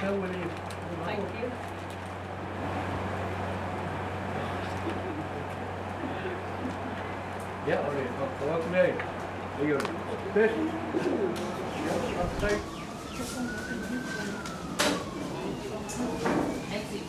Thank you. Ia, o le faapitoa atu lea i o le Tesi. Ia, faafetai. Merci.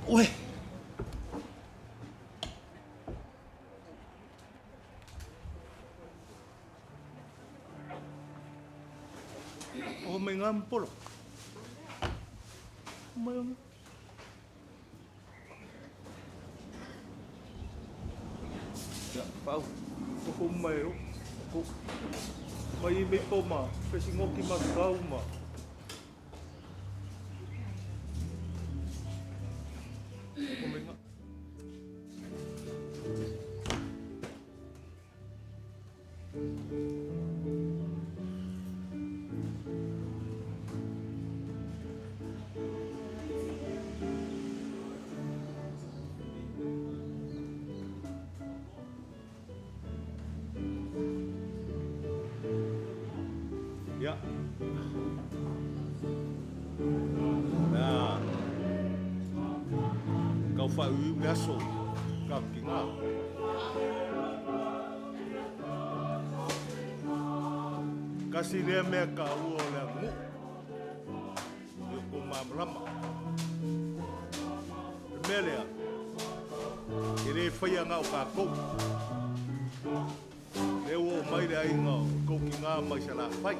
Ué. O mai ngā polo. Mai ngā. Ia, pau. O mai o. Ko. Mai me po ma, pesi ngoki ma kau ma. O mai ngā. Ia. Mea kau whaui le aso ka ki ngā. Kasi lea mea ka ua o le aganuu. I o kou malamalama. O le mea lea, e le faia na o kākou. Lea ua oo mai le aiga o kou kigā mai Salafai.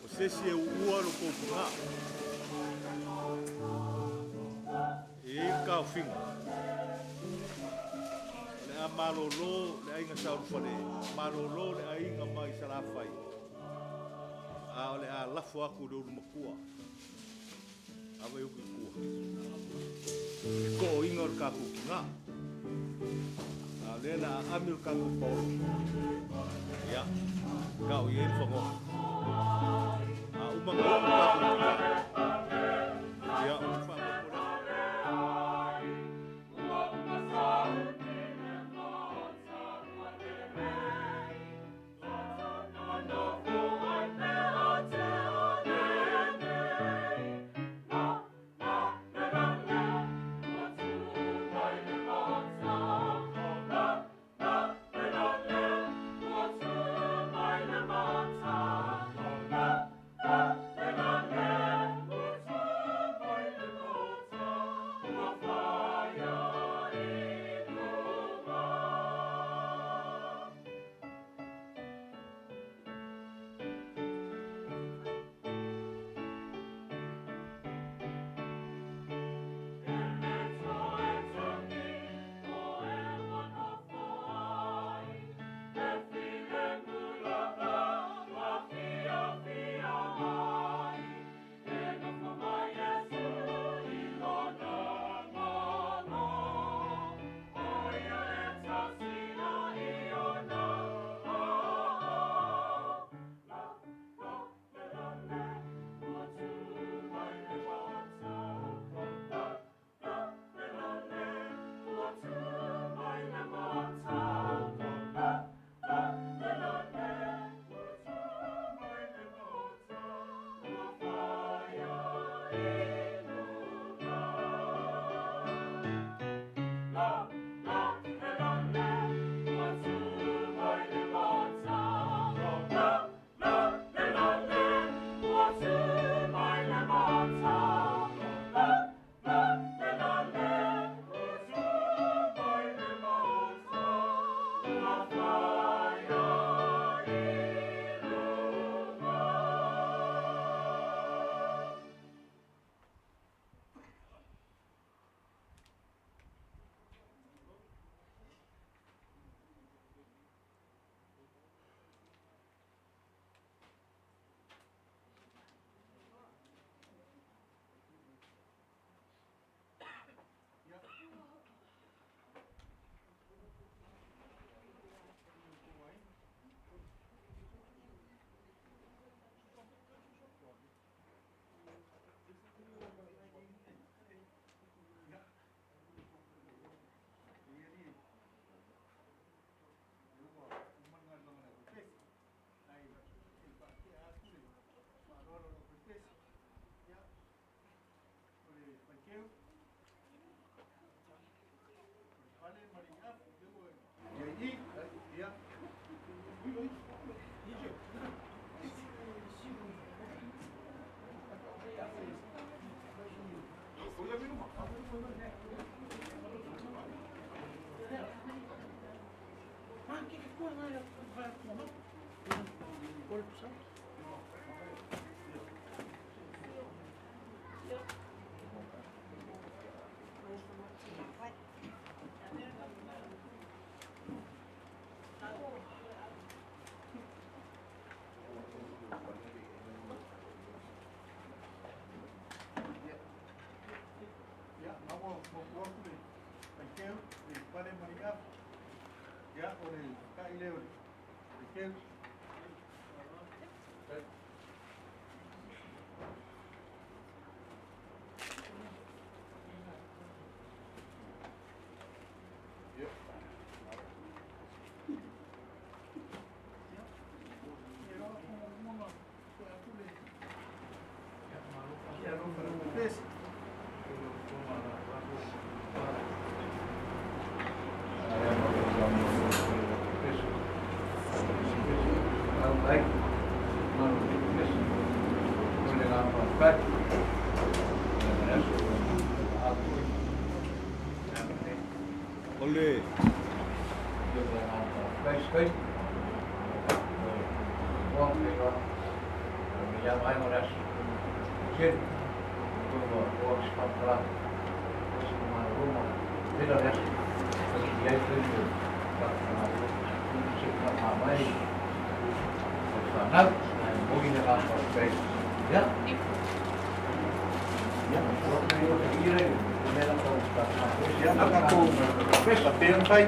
O se isi e uua lo kou kigā. E i ai le taofiga, o le a malolo le aiga Saulufale, malolo le aiga mai Salafai, a o le a lafo atu i le ulumatua. A vai uku i tua. E kooina o le tatou tina. A o lea na aami o le tatou paolo. Ia, tao i ai le fanoa. A uma na uu le tatou tina. Ia, o le faamoemoe lea. Ia, ma ua maua atu le Faiteu, le Pale ma le Afu. Ia, o le ta'i lea o le Faiteu. O le Ia, na tatou faapea ona fai.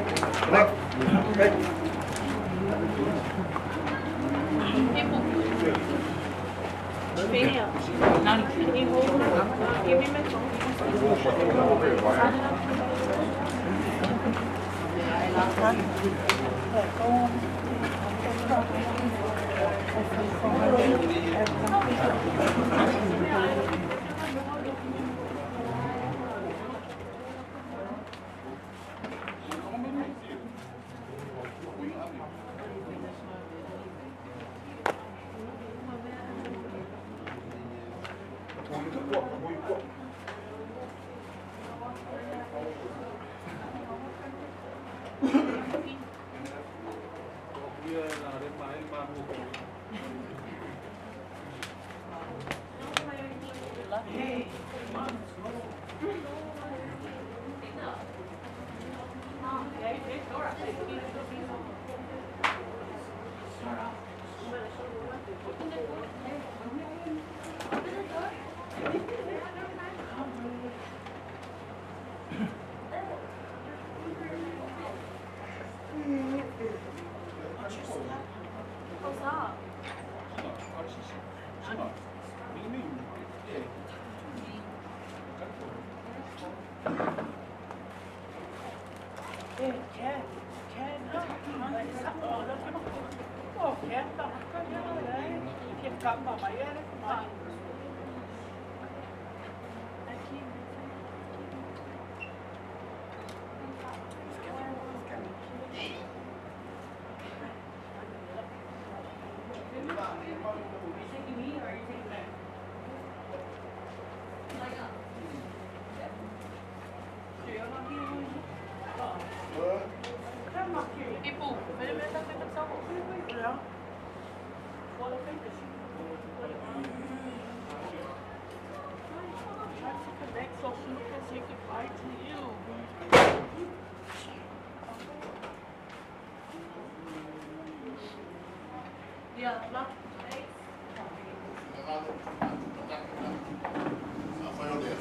Afai o le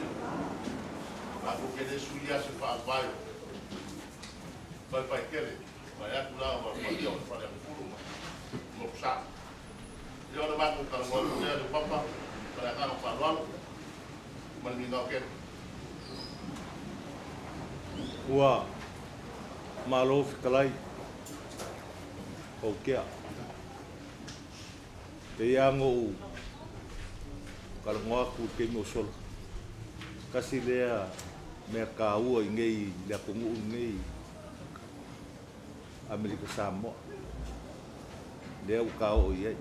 tatou te le suia se faavae faefaetele vaeatu la ma paia o le Faleagafulu ma Motusa. Ia ona matou talanoa atu lea Leupapa ma le agaga faaaloalo ma le migao tele. Ua malo fetalai Paukea. E i ai lava ona ou talanoa atu i le taimi ua sola. Tasi lea mea kāua i nei le atunuu nei Amerika Samoa. Lea ua kāoo i ai.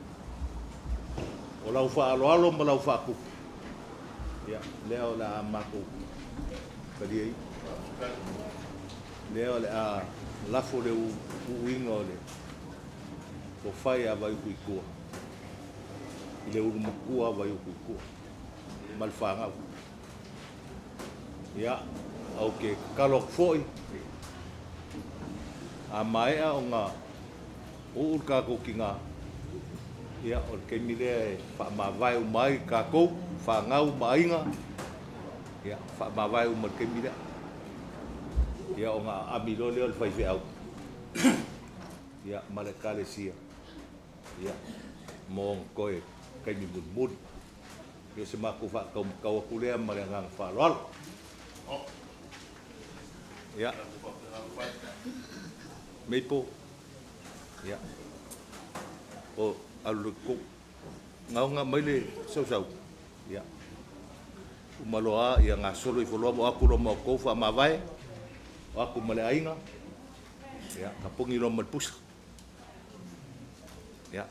O lau faaaloalo ma lau faatupu, ia, lea o le a matou talia i. Lea o le a lafo le uuina o le tofa ia Vaiutu i tua, i le ulu matua Vaiutu i tua, ma le fanau. Ia, ou te tatalo atu foi, a maea ona uu le tatou tinā, ia, o le taimi lea e faamavae uma ai tatou, fanau ma aiga, ia, faamavae uma i le taimi lea. Ia, ona aami loa lea o le faifeau, ia, ma le Ekalesia, ia, mo ona toe taimi mulimuli. Ia, o se matou faataumatau atu lea ma le agaga faaaloalo. Ia, Maple, ia, o alu le kou. Gaoga mai le sausau, ia, uma loa ia gasolo ifo loa ma o atu loa ma outou faamavae, o atu ma le aiga, ia, tapuni loa ma le pusa. Ia.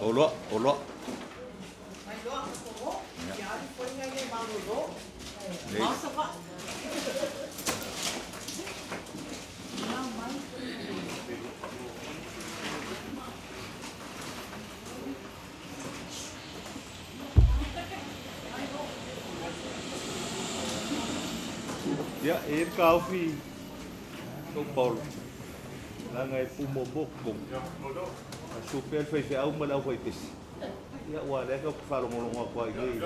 Oloa, oloa. Ia, e i ai le taofi tou Paolo, leaga e pumoomoo totonu. A susu pea le faifeau ma le aufaipesi, ia aua o lea tatou te faalogologo atu lava i inei,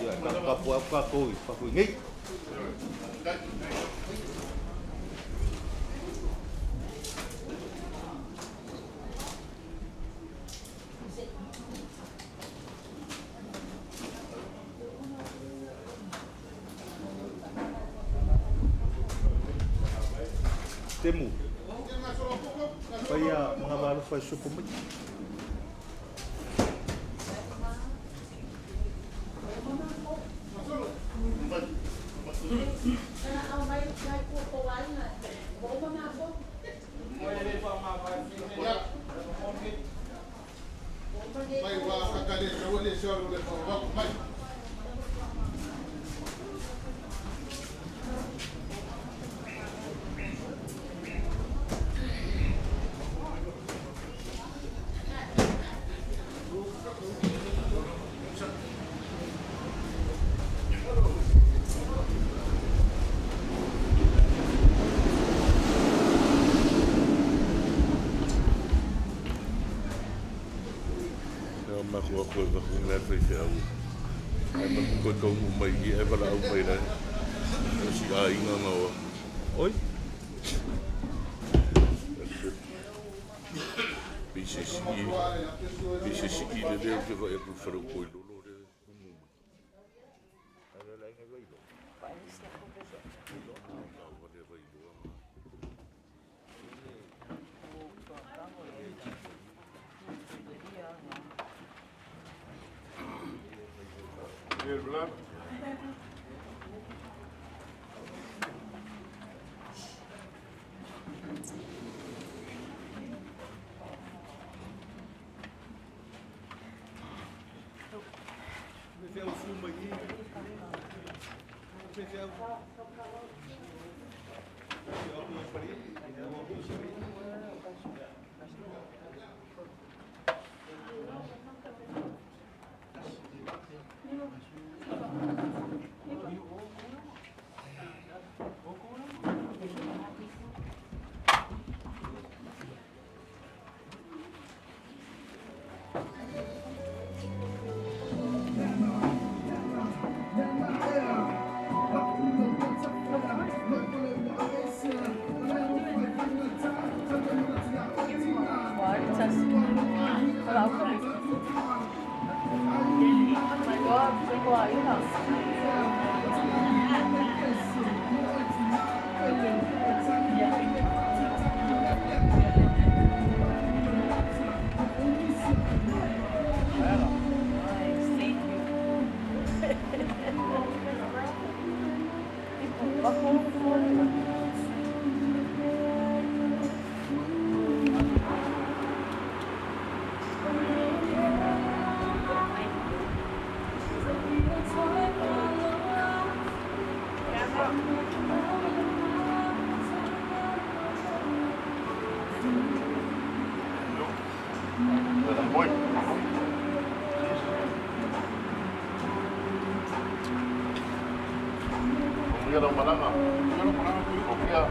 ia e taputapuai atu tatou i fafo i nei. Temu, faia manava alofa e sopo mai. Ia maku aku e vaku ngai faifeau. Ae maku toe taunuu mai i i ae valaau mai la e si aiga na o aku. Oi. Pei se sii, pei se sii le leo ke vai aku i le fale o Koilolo lea e tumu mai. My God, ko Boy. Kuya daw malanga. Kuya.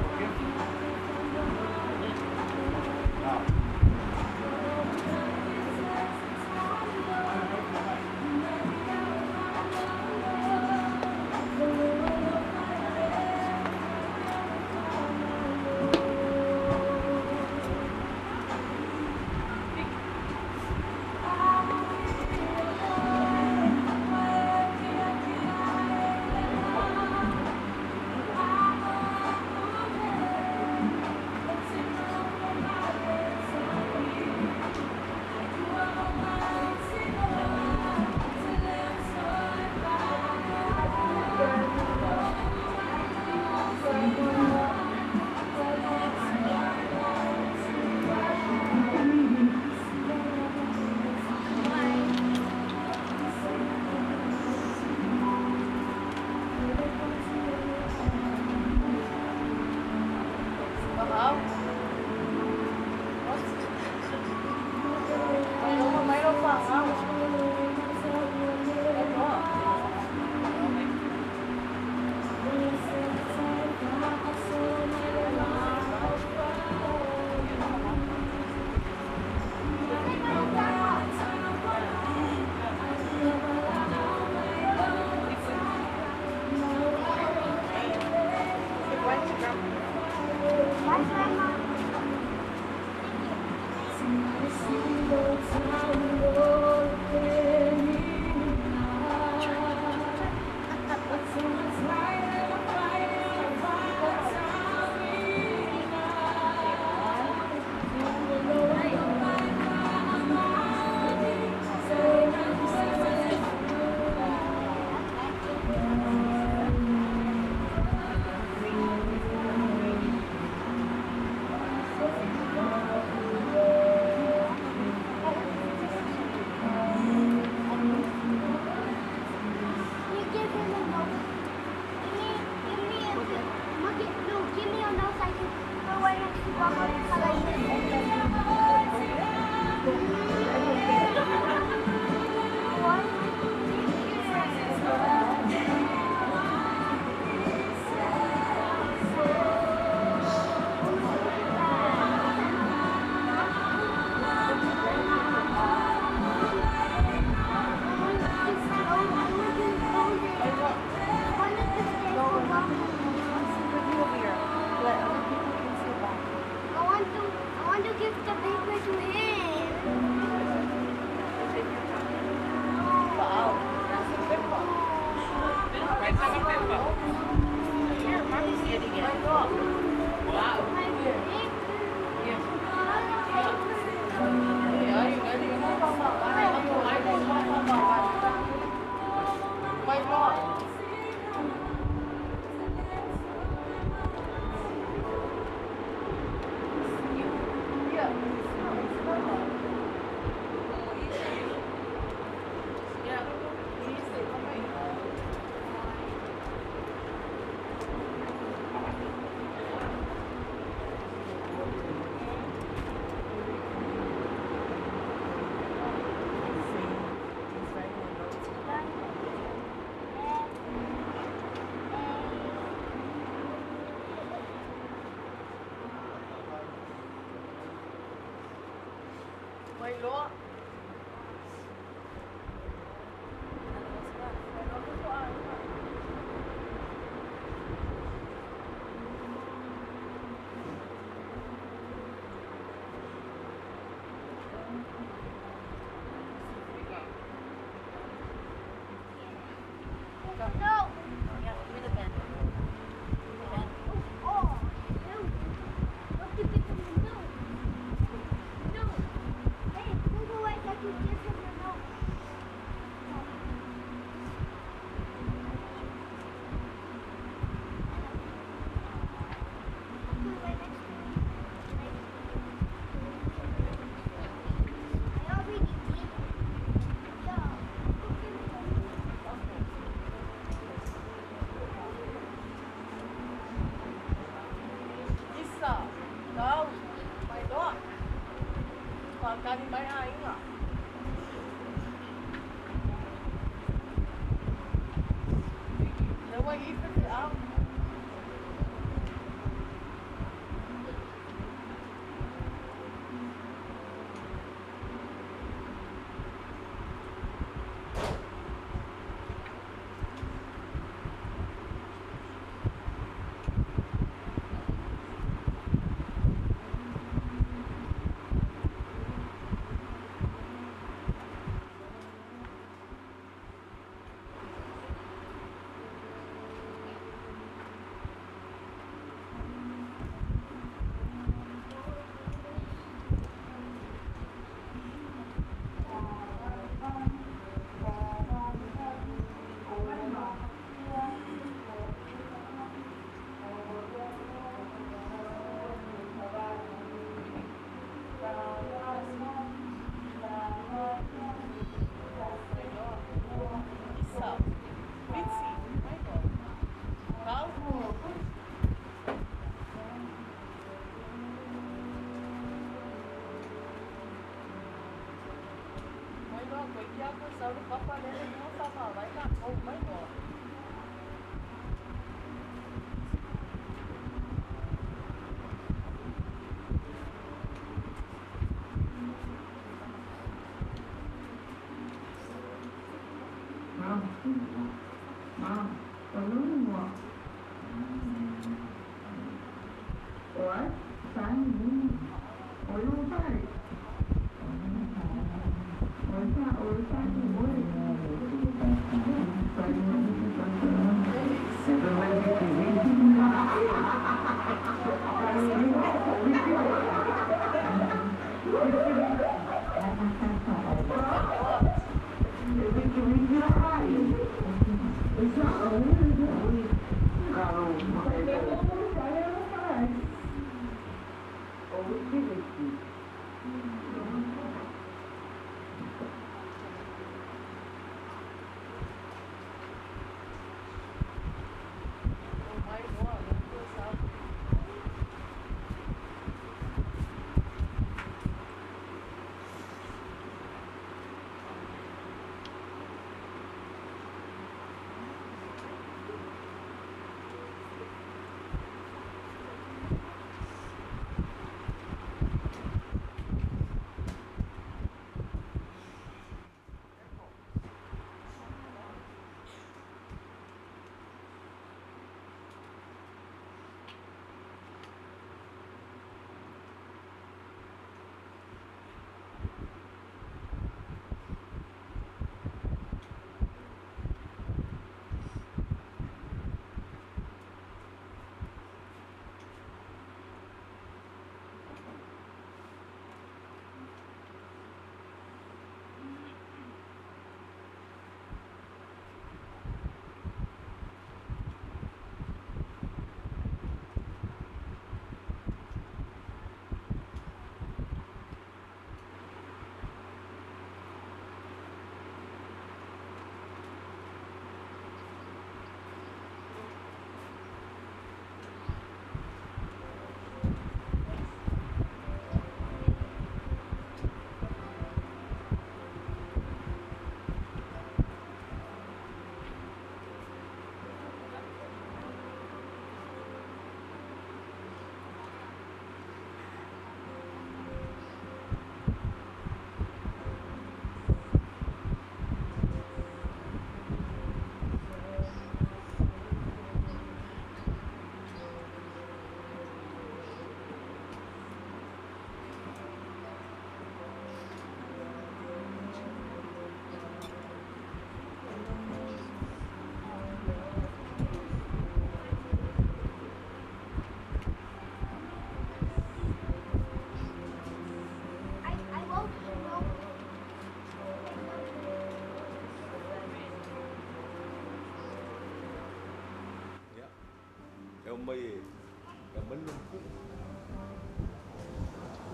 Mai e mai lo ku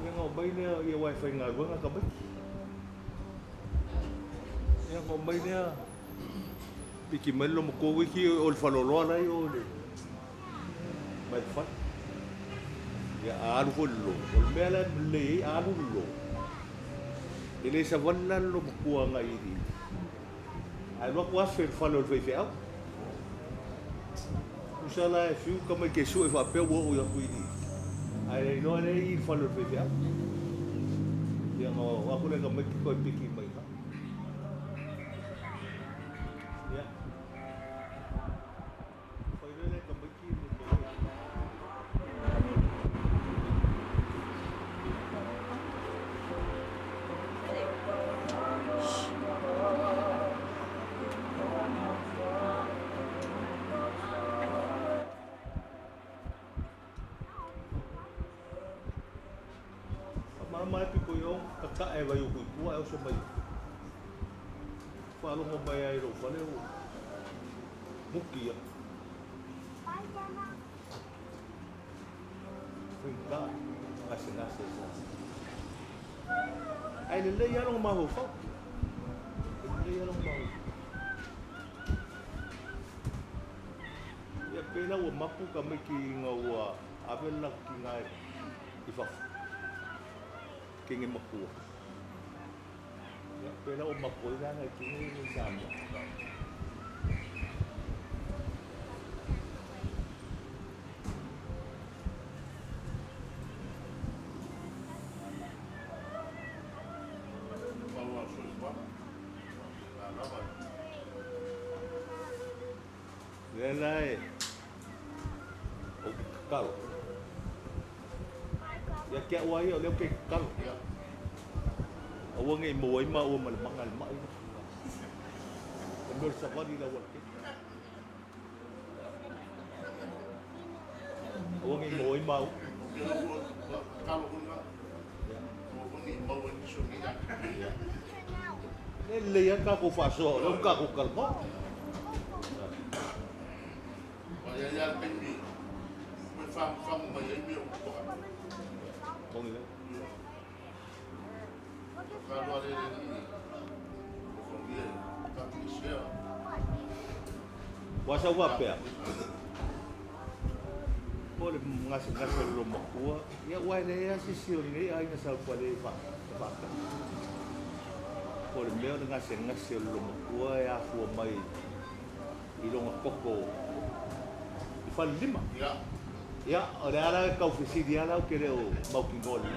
ia ngau mai lea ia wifi ngā ruanga ka mai ia ngau mai lea piki mai lo moko wiki o le whaloloa lai o le mai whai ia alu fo lo o le mea la le alu lo e le sa wana lo mokua ngai iri ai loa ku afe le whale o le whaiwheau Usala e fiu ka mai ke sue whapea ua o ia kui Ai le iloa le i whale o le whaiwheau. Ia ngā wako le ka mai ki koe piki mai ha. Ia. Whai le ka mai ki le koe. Mai piko i o kaka e vai o kui pua e oso mai. Whalongo mai ai rau whale o muki ia. Whinga, ngase ngase sa. Ai le lei alongo maho whau. Le lei alongo maho. Ia pēla ua mapu ka mai ki ngā ua awela ki ngā i whafu. Kenge makua. Ia. Pela o makoi lana i tini i Samoa. Lea e o ke kakalo. Ia kia ua ia o leo ke kakalo. Aua ngai mua i maua ma le manga le mai. E mea o le savali la ua ke. Aua ngai mua i maua. Le le ia kako whasoa, leo kako kalma. Kongi le. Wasa wapea. Po le ngase ngase lo makua. Ia wai le ia sisi o nei ai ngasa pa le fa fa. Po le mea o le ngase ngase lo makua e afua mai i longa koko i fale lima. Ia, o le ala kau fisili ala o ke leo maukingoli.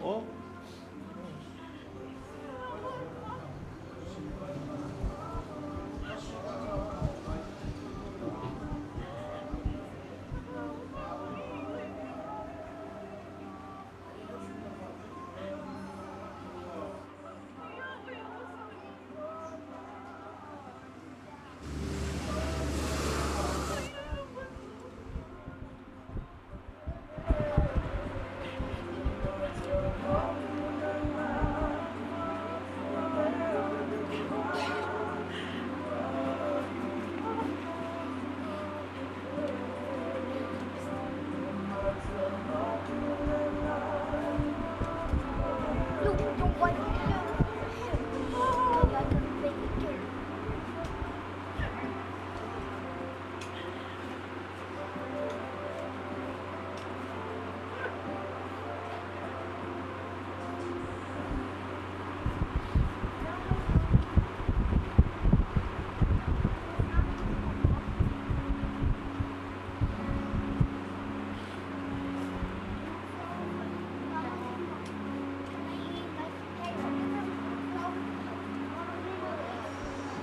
Oh.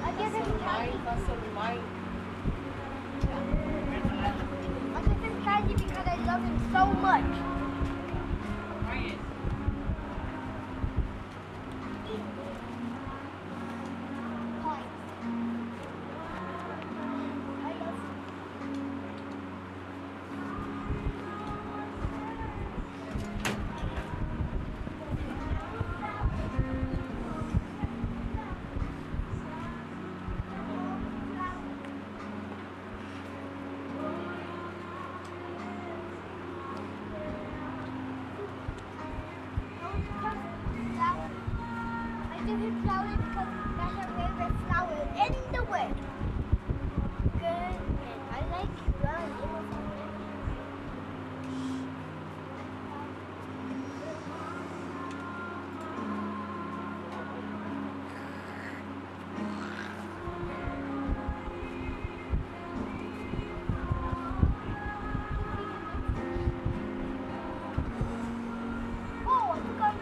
I give him candy because I love him so much. I love I give him flowers because that's her favorite flower in the world. Good. I like run. Oh, I forgot.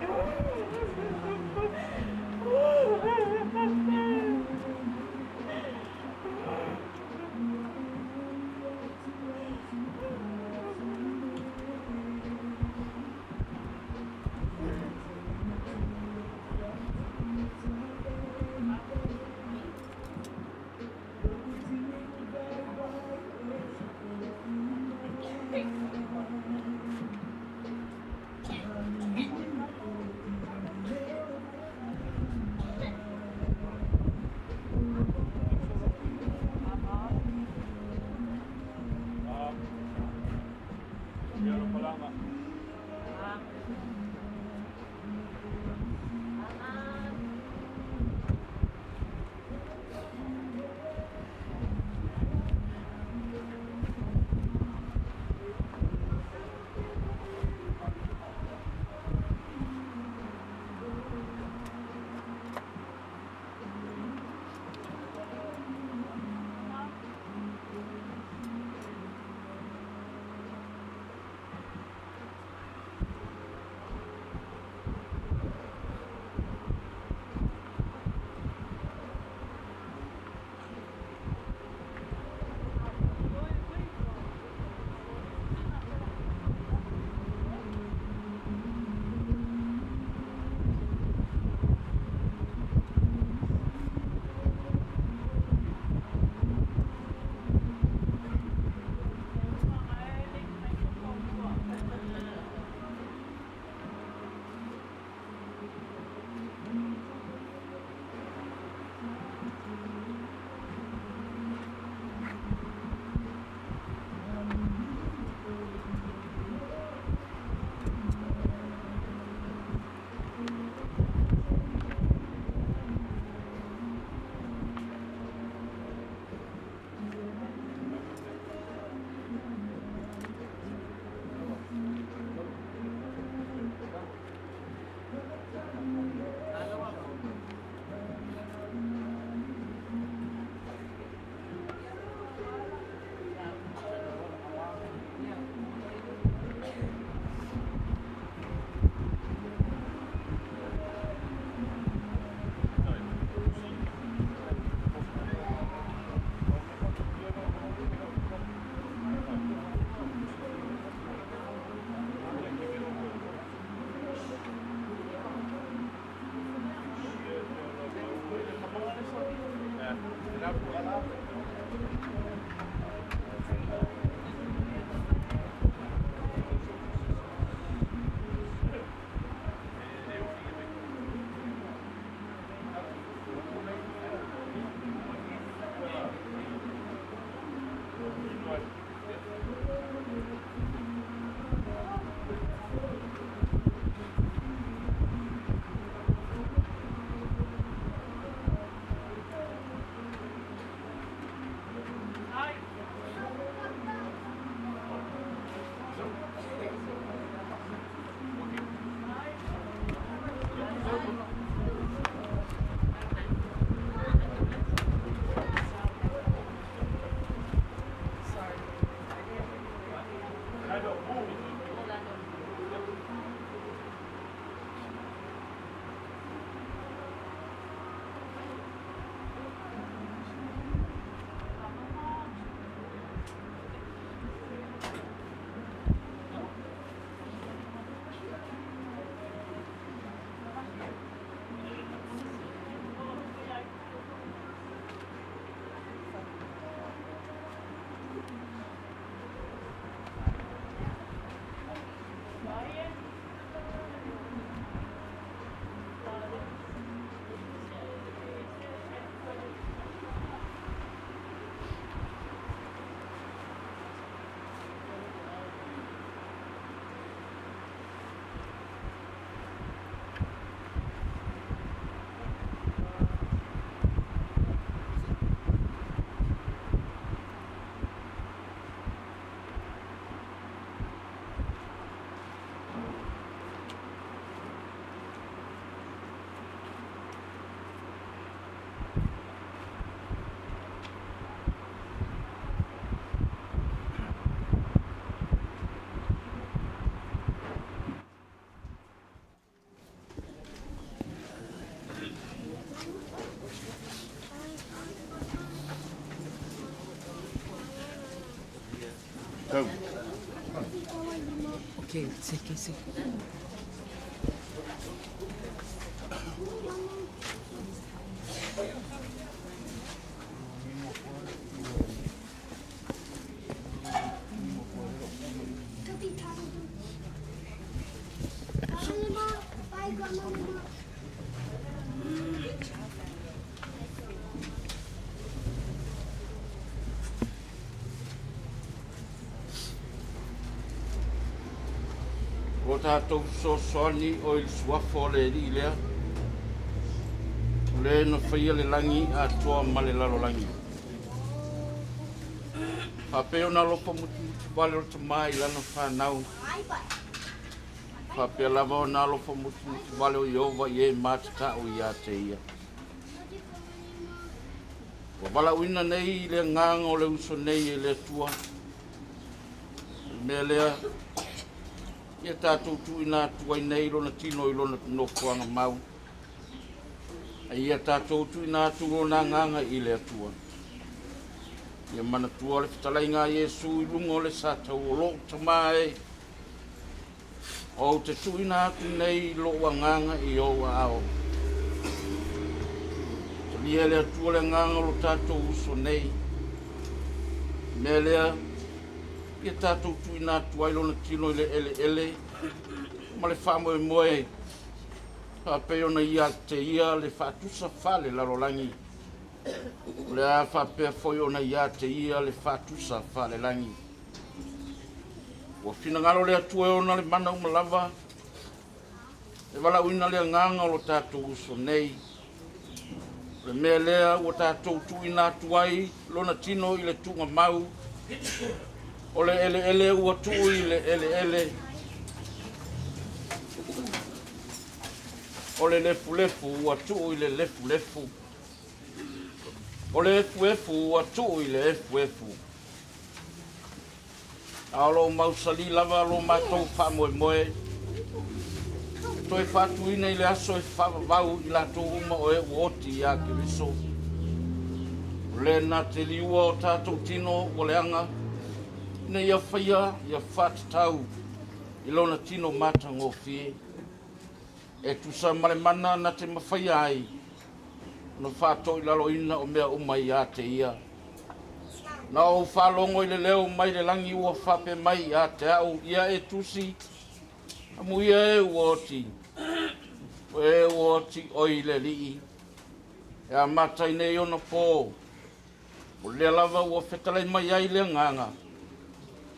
Oh. Tau. Okay, seke, seke. Bye, Grandma. O tatou fesoasoani o i le Suafa o le Alii lea, o le na faia le lagi atoa ma le lalolagi. Faapea ona alofa mutimuti vale o le Tamā i lana fanau, faapea lava ona alofa mutimuti vale o Ieova i e matata'u ia te ia. Ua valaauina nei le agaga o le uso nei e le Atua. O le mea lea, ia tatou tuuina atu ai nei lona tino i lona nofoaga mau. A ia tatou tuuina atu lona agaga i le Atua. Ia manatua le fetalaiga a Iesu i luga o le satau o lou Tamā e, ou te tuuina atu nei lou agaga i ou aao. Talia e le Atua le agaga o lo tatou uso nei. Mea lea, ia tatou tuuina atu ai lona tino i le eleele ma le faamoemoe faapea ona ia te ia le faatusa fale lalolagi. O le a faapea foi ona ia te ia le faatusa falelagi. Ua finagalo le Atua e ona le mana uma lava, e valaauina le agaga o lo tatou uso nei. O le mea lea ua tatou tuuina atu ai lona tino i le tuugamau, o le eleele ua tuu i le eleele, o le lefulefu ua tuu i le lefulefu, o le efuefu ua tuu i le efuefu. A o loo mausali lava lo matou faamoemoe, e toe faatuina i le aso e faavavau i latou uma o e ua oti iā Keriso. O le na te liua o tatou tino ua leaga, ina ia faia ia faatatau i lona tino matagofie, e tusa ma le mana na te mafaia ai, ona faatoilaloina o mea uma ia te ia. Na ou faalogo i le leo mai le lagi ua faapea mai ia te au, ia e tusi, amuia e ua oti, o e ua oti oi le Alii, e amata i nei ona po, o lea lava ua fetalai mai ai le agaga,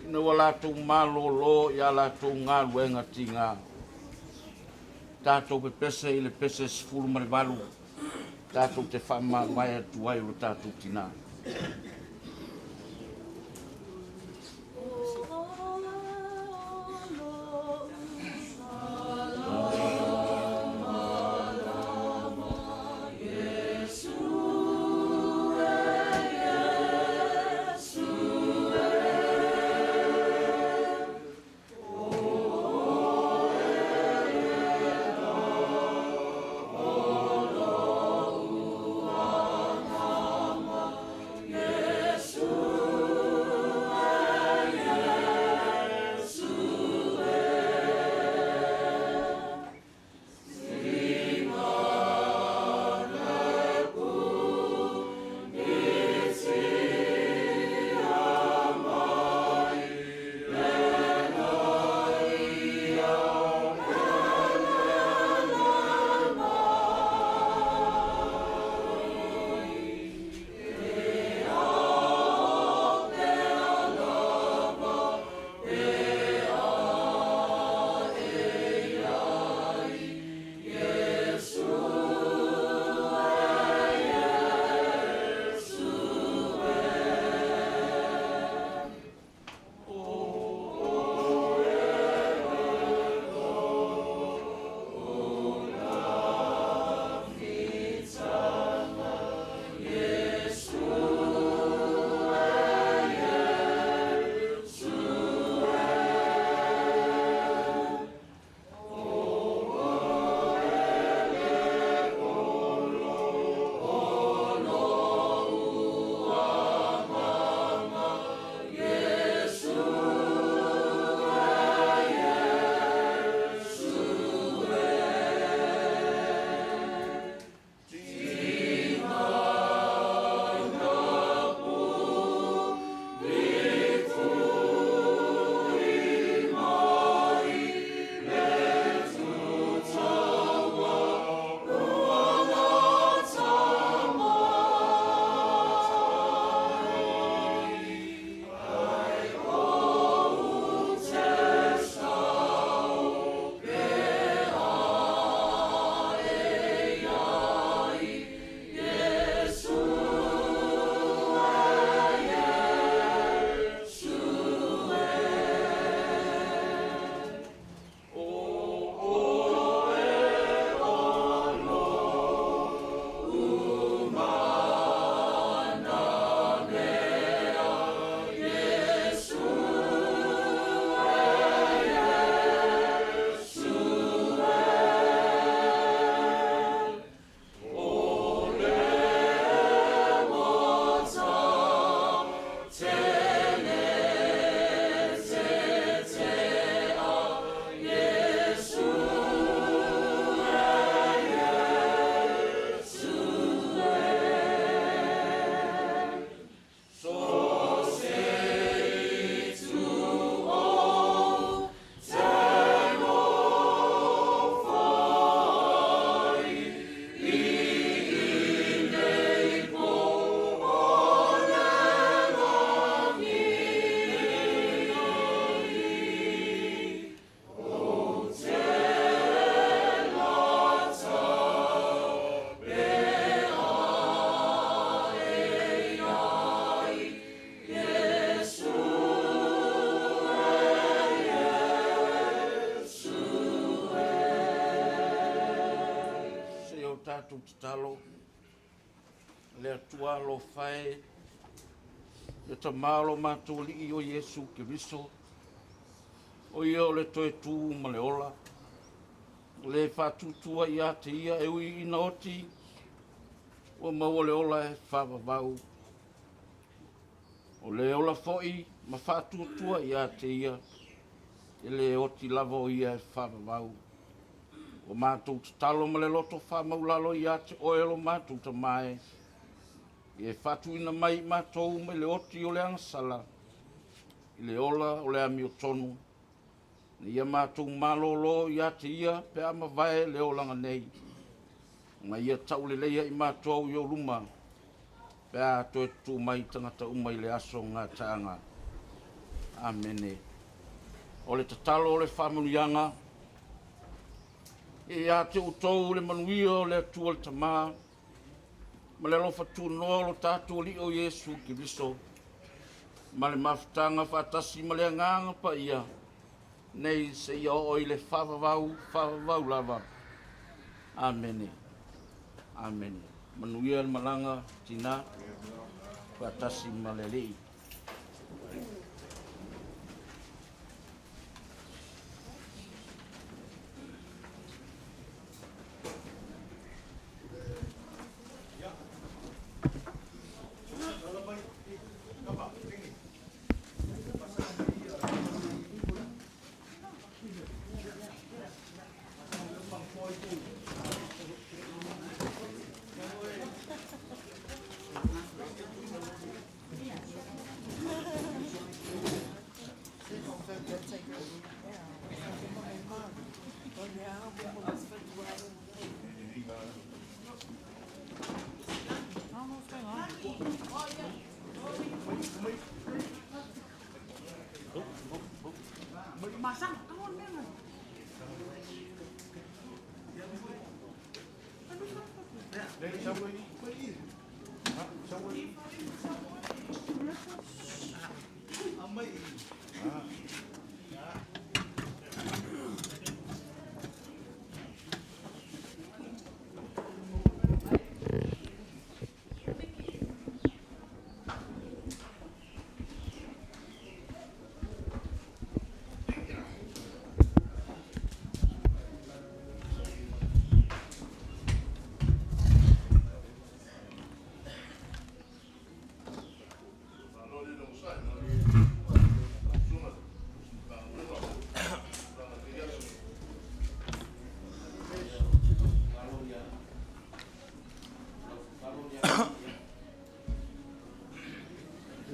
ina ua latou malōlō i a latou galuega tigā. Tatou pepese i le pese 18, tatou te faamavae atu ai o lo tatou tinā. tatou tatalo, Le Atua alofa e, le Tama o lo matou Alii o Iesu Keriso, o Ia o le toe tu ma le ola, o le faatuatua ia te Ia e ui ina oti, ua maua le ola e faavavau. O le ola foi ma faatuatua ia te Ia, e le oti lava o Ia e faavavau. Ua matou tatalo ma le loto faamaualalo ia te Oe lo matou Tama e, ia e faatuina mai i matou mai le oti o le agasala i le ola o le amiotonu, ina ia matou malolo ia te Ia pe a mavae le olaga nei, ma ia tauleleia i matou i ou luma pe a toe tutū mai tagata uma i le aso gataaga. Amene. O le tatalo o le faamanuiaga, ia ia te outou le manuia o le Atua le Tama, ma le alofa tunoa o lo tatou Alii o Iesu Keriso, ma le mafutaga faatasi ma le Agaga Paia, nei seia oo i le faavavau, faavavau lava. Amene. Amene. Manuia le malaga, tina, faatasi ma le Alii.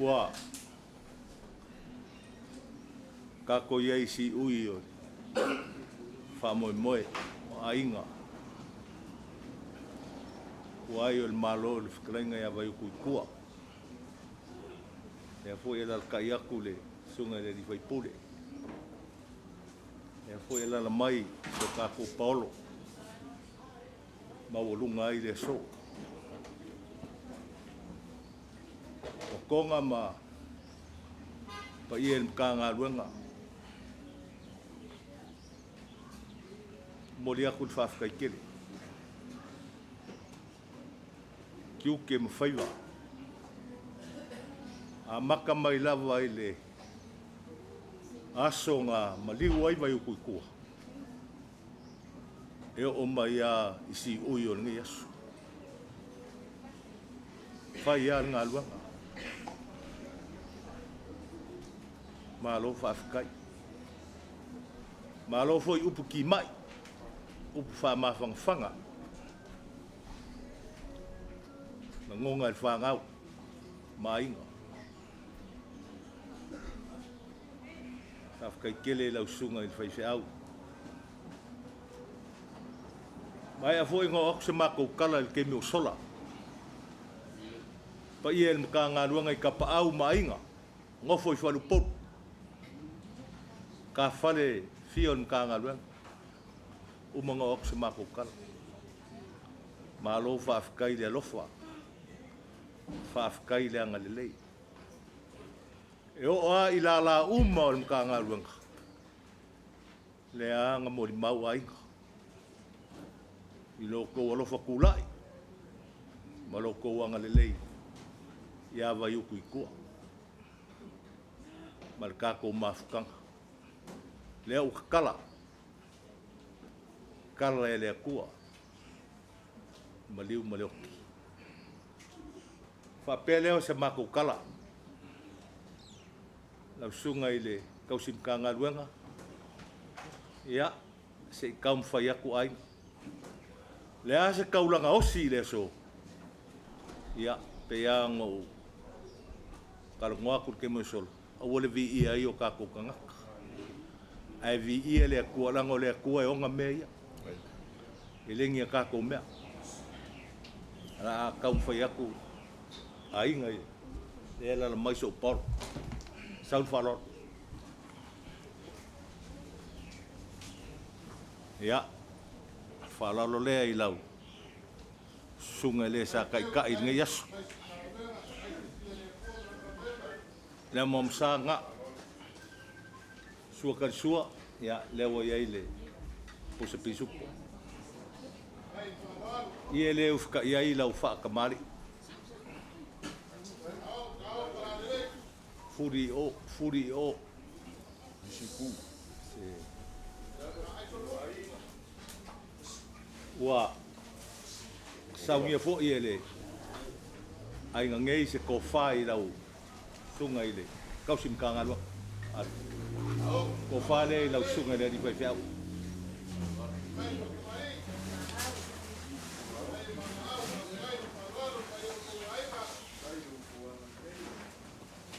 Ua kako i ai i siui o le faamoemoe o aiga ua ai o le Malo i le fetalaiga ia Vaiuku i tua. Lea foi e alalatai atu le susuga i le alii faipule. Lea foi e alala mai si o tatou paolo maualuga ai le aso. O Toga ma paia i le Matagaluega, momoli atu le faafetai tele. Tiute ma faiva, amata mai lava i le aso na maliu ai Vaiutu i tua, e oo mai lava i siui o lenei aso. Fai lava le galuega. Malo faafetai. Malo foi upu timai, upu faamafanafana. Lagona e le fanau ma aiga. Faafetai tele i lau susuga i le faifeau. Maea foi ona oo atu se matou tala i le taimi ua sola. Paia i le Matagaluega i Tapaau ma Aiga, nofo i Faleupolu, ka fale fia o le Matagaluega. Uma ona oo atu se matou tala. Malo faafetai i le alofa, faafetai i le agalelei. E oo lava i lala uma o le Matagaluega, lea lava na molimau aiga. I lo outou alofa kula'i ma lo outou agalelei iā Vaiutu i tua ma le tatou mafutaga. Lea ua tatala, tala e le Atua maliu ma le oti. Faapea lea o se matou tala, lau susuga i le tausi Matagaluega, ia, se i taumafai atu aiga. Le a se taulaga osi i le aso, ia, pei lava ona ou talanoa atu i le taimi ua sola, aua le viia ai o tatou tagata, ae viia le Atua, leaga o le Atua e ona mea ia. E le ni a tatou mea. O le a taumafai atu aiga ia, lea e alaala mai sou paolo. Sau le faaaloalo. Ia, faaaloalo lea i lau susuga i le sa taitai i lenei aso. Lea Moamasa ga sua talisua, ia, lea ua i ai le pusa pisupo. Ia le ufika'i ai lau faakamali'i. Fuli i o, fuli i o. Ua saunia foi e le aiga nei se tofa i lau susuga i le tausi Matagaluega. Tofa lea i lau susuga i le alii faifeau.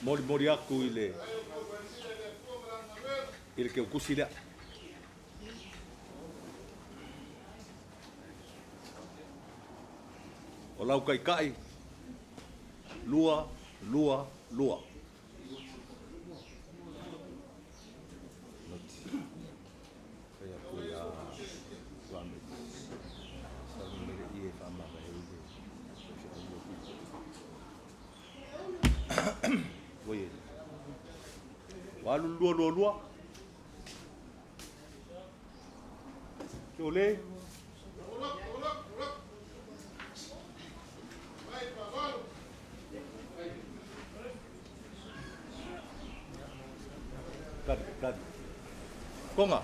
Molimoli atu i le i le keukusi lea. O lau taitai, 2, 2, 2. Ua alu le 2, 2, 2. Sole. Kadi, kadi. Konga.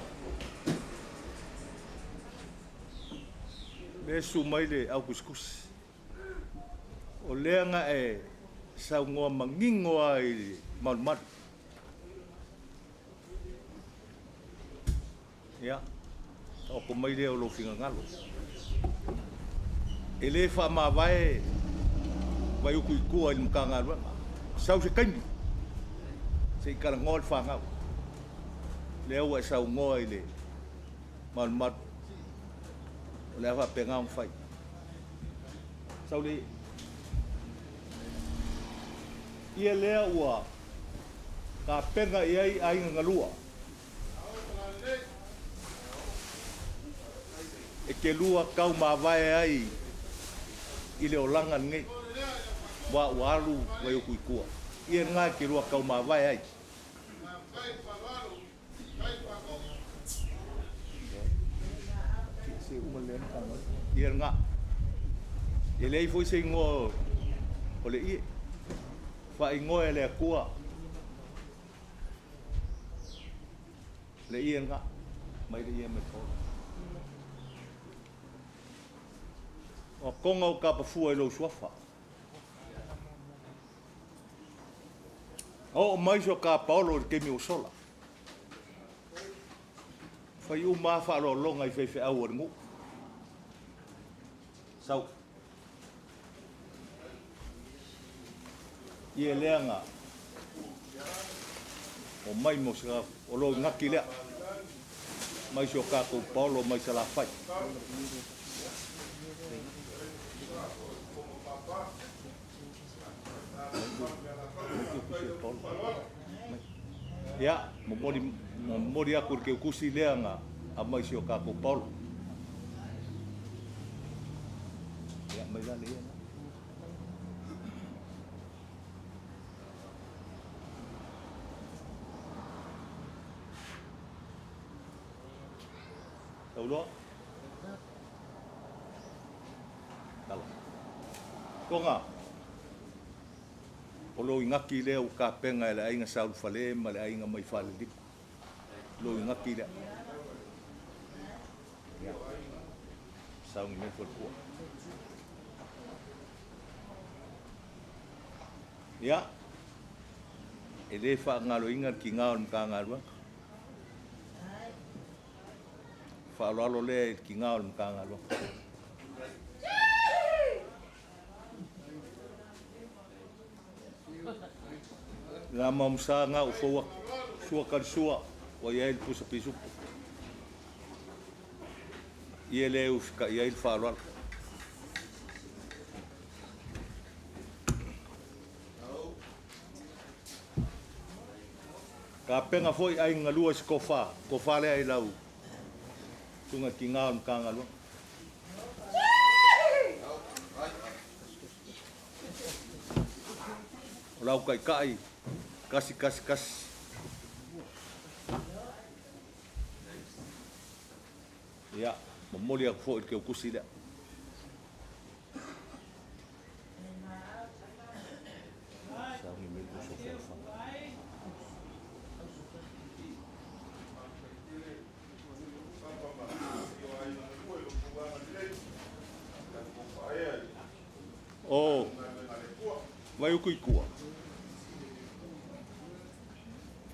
Le su mai le au kusikusi. O lea nga e saunoa manino ai i malumalu. Ia, taoto mai lea o lou finagalo. E le faamavae Vaiutu i tua i le Matagaluega. Sau se taimi, se i talanoa le fanau. Lea ua e saunoa i le malumalu. O le a faapena ona fai. Sau le ia lea ua tapena i ai aiga galua. E te lua tau mavae ai i le olaga lenei. Ua ua alu Vaiutu i tua. Ia lena e te lua tau mavae ai. Ia lena. E leai foi se igoa o le ie. Faaigoa e le Atua le ie lena. Mai le ie mai paolo. O konga o kapafua i lou suafa. O mai so ka paolo i le taimi ua sola. Fai uma lava faaaloaloga i faifeau a le nuu. Sau. Ia lea nga o mai mo se o lo ngaki lea. Mai so kākou paolo mai Salafai. Ia, momoli, momoli aku i le keukusi lea nga a mai si o kākou paolo. Ia, mai la le ia na. Tauloa. Toga, o lo igaki lea ua tapena e le aiga sa Ulufale ma le aiga mai Falelima. Lo igaki lea. Ia, sauni mai le faletua. Ia, e le faagaloina le tiga o le Matagaluega. Faaaloalo lea i le tiga o le Matagaluega. La mamusa ga o fou atu, sua ka le sua, ua i ai le pusa pisupo. Ia le usitaia ai le faaaloalo. Tapena foi aiga galua i se tofa, tofa lea i lau susuga tiga o le Matagaluega. O lau taitai, kasi kasi kasi. Ia, momoli atu foi i le teutusi lea. Sauni mai le uso fealofani. O Vaiuku i tua,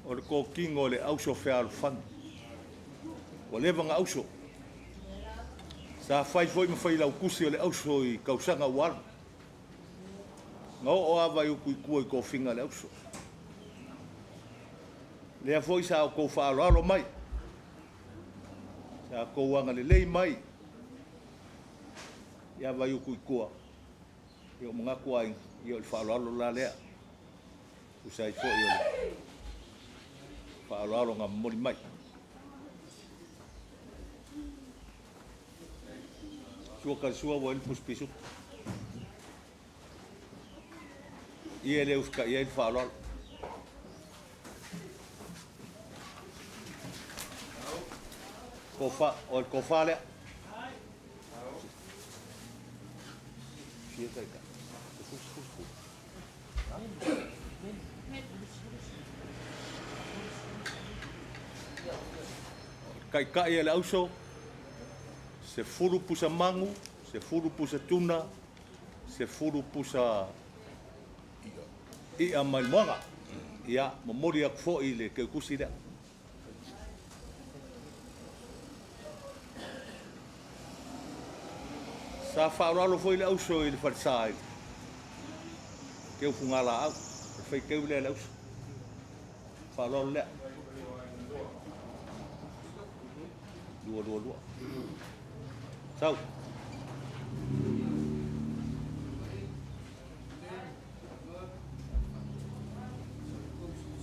o le totino o le auso fealofani. Ua leva ona auso. Sa fai foi ma failautusi o le auso i tausaga ua alu. Na oo lava Vaiuku i tua i tofiga a le auso. Lea foi sa outou faaaloalo mai, sa outou agalelei mai ia Vaiuku i tua. Ia ua manatu aiga, ia o le faaaloalo la lea. Tusa ai foi o le faaaloalo na momoli mai. Sua ka le sua ua i le pusi pisupo. Ia e le usitaia ai le faaaloalo. Tofa, o le tofa lea. Fia taitai. Fusi, fusi, fusi. Taitai e le auso, 10 pusa magu, 10 pusa tuna, 10 pusa i'a mai le moana. Ia, momoli atu foi i le teutusi lea. Sa faaaloalo foi le auso i le falesa i le teu fugalaau, o le faiteu lea le auso. Faaaloalo lea. 2 2 2. Sau.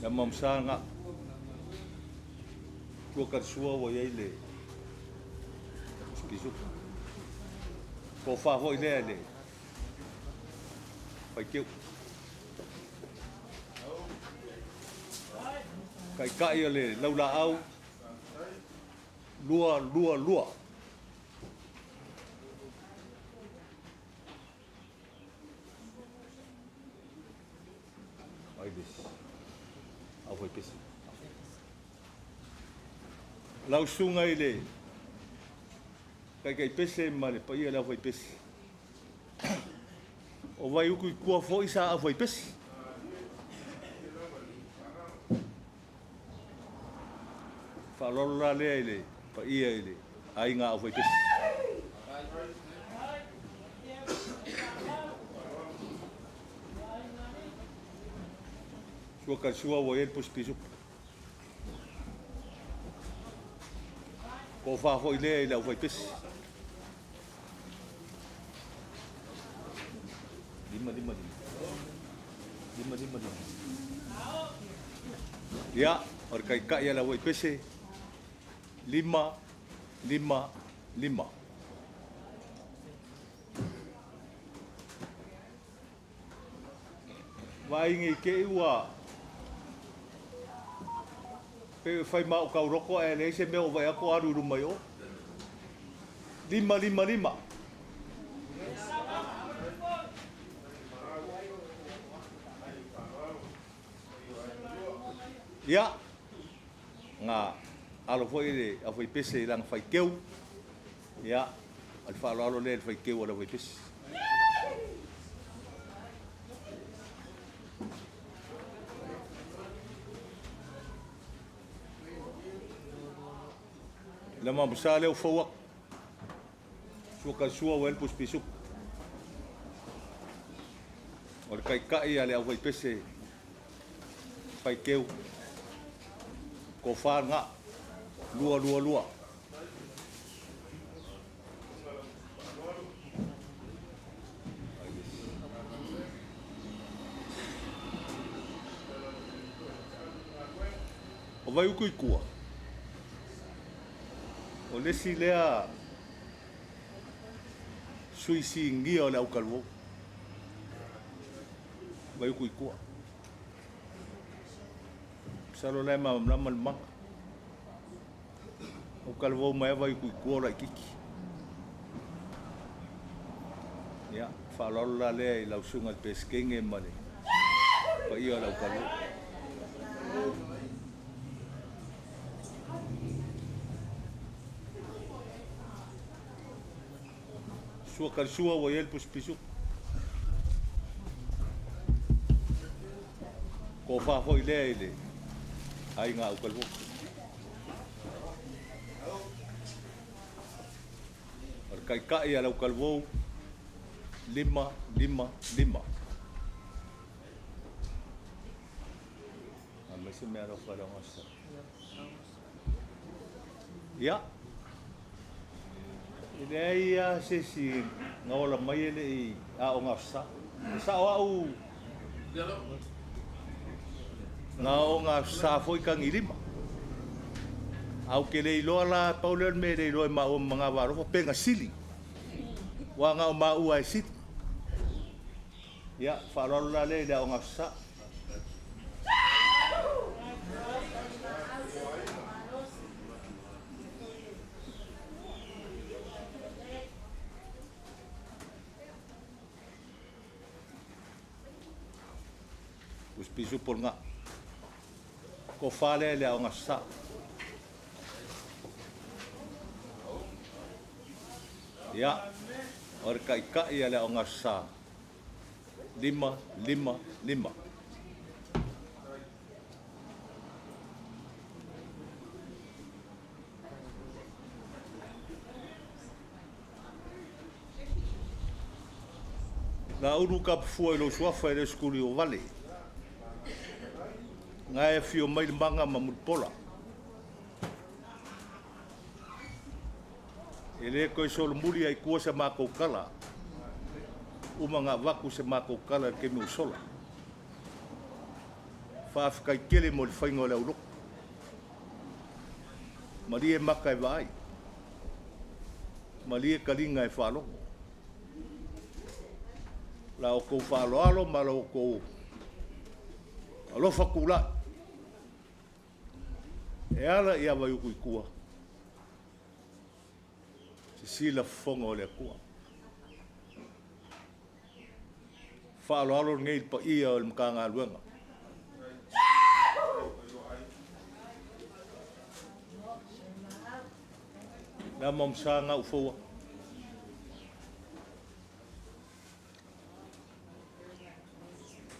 Ia mamusa ga. Tua ka le sua ua i ai le pisupisu. Tofa foi lea i le faiteu. Taitai o le laulaau 2 2 2. Ai le au fai pese. Lau susuga i le taitaipese ma le paia o le aufaipese. O Vaiuku i tua foi sa aufaipese. Faaaloalo la lea i le paia i le aiga aufaipese. Sua ka le sua ua i ai le pusi pisupo. Tofa foi lea i le aufaipese. 5 5 5. 5 5 5. Ia, o le taitai a le aufaipese, 5 5 5. Vaai nei te i ua pei e fai ma o tauroto ae leai se mea o vaai atu o alu i luma i o. 5 5 5. Ia, na alo foi le aufaipese i lana faiteu, ia, o le faaaloalo lea i le faiteu a le aufaipese. Le mamosa lea ua fou atu. Sua ka sua ua le pusu. O le taitai a le aufaipese faiteu. Tofa lena. 2 2 2. O Vaiuku i tua. O le isi lea sui sinia o le aukaluvou. Vaiuku i tua. Masalo la e malamalama le maga. Aukaluvou mai lava Vaiuku i tua o laitiiti. Ia, faaaloalo la lea i lau susuga i le Peresetene ma le paia o le aukaluvou. Sua ka sua ua i ai le pusipisu. Tofa foi lea i le aiga aukaluvou. O le taitai a le aukaluvou, 5, 5, 5. A mai se mea alofa i le aogasa. Ia, e leai lava se isi na ola mai e le i aoga sa. E sao au na aoga sa foi tagilima. Ae ou te le iloa la, pau lea o le mea e le iloa e maua ma magava alofa, pe na sili. Ua na o maua e sili. Ia, faaaloalo la lea i le aoga sa. Pusipisu po o le gaa. Tofa lea i le aoga sa. Ia, o le taitai a le aoga sa, 5, 5, 5. Na ulu kapufua i lou suafa e le sukuli o vale. Nga e afio mai le maga ma mulipola. E le toe solomuli ai tua sa matou tala. Uma na avatu se matou tala i le taimi ua sola. Faafetai tele mo le faiga o le aulotu. Malie maka e vaai. Malie taliga e faalogo. La outou faaaloalo ma la outou alofa tulai. E ala ia Vaiuku i tua. Sisila fofoga o le Atua. Faaaloalo lenei i le paia o le Matagaluega. Le ama o sa gau foua.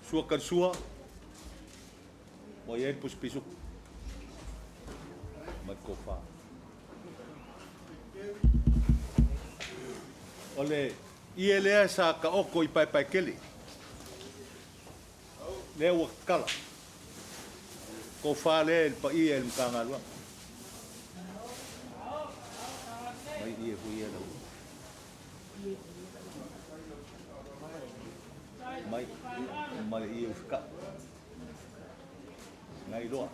Sua ka sua. Ua i ai le pusipisu. Ma le tofa. O le ie lea sa taoto i Paepaetele. Lea ua tatala. Tofa lea i le paia i le Matagaluega. Mai ie foi ia lau. Mai ma le ie ufika. Ngai loa.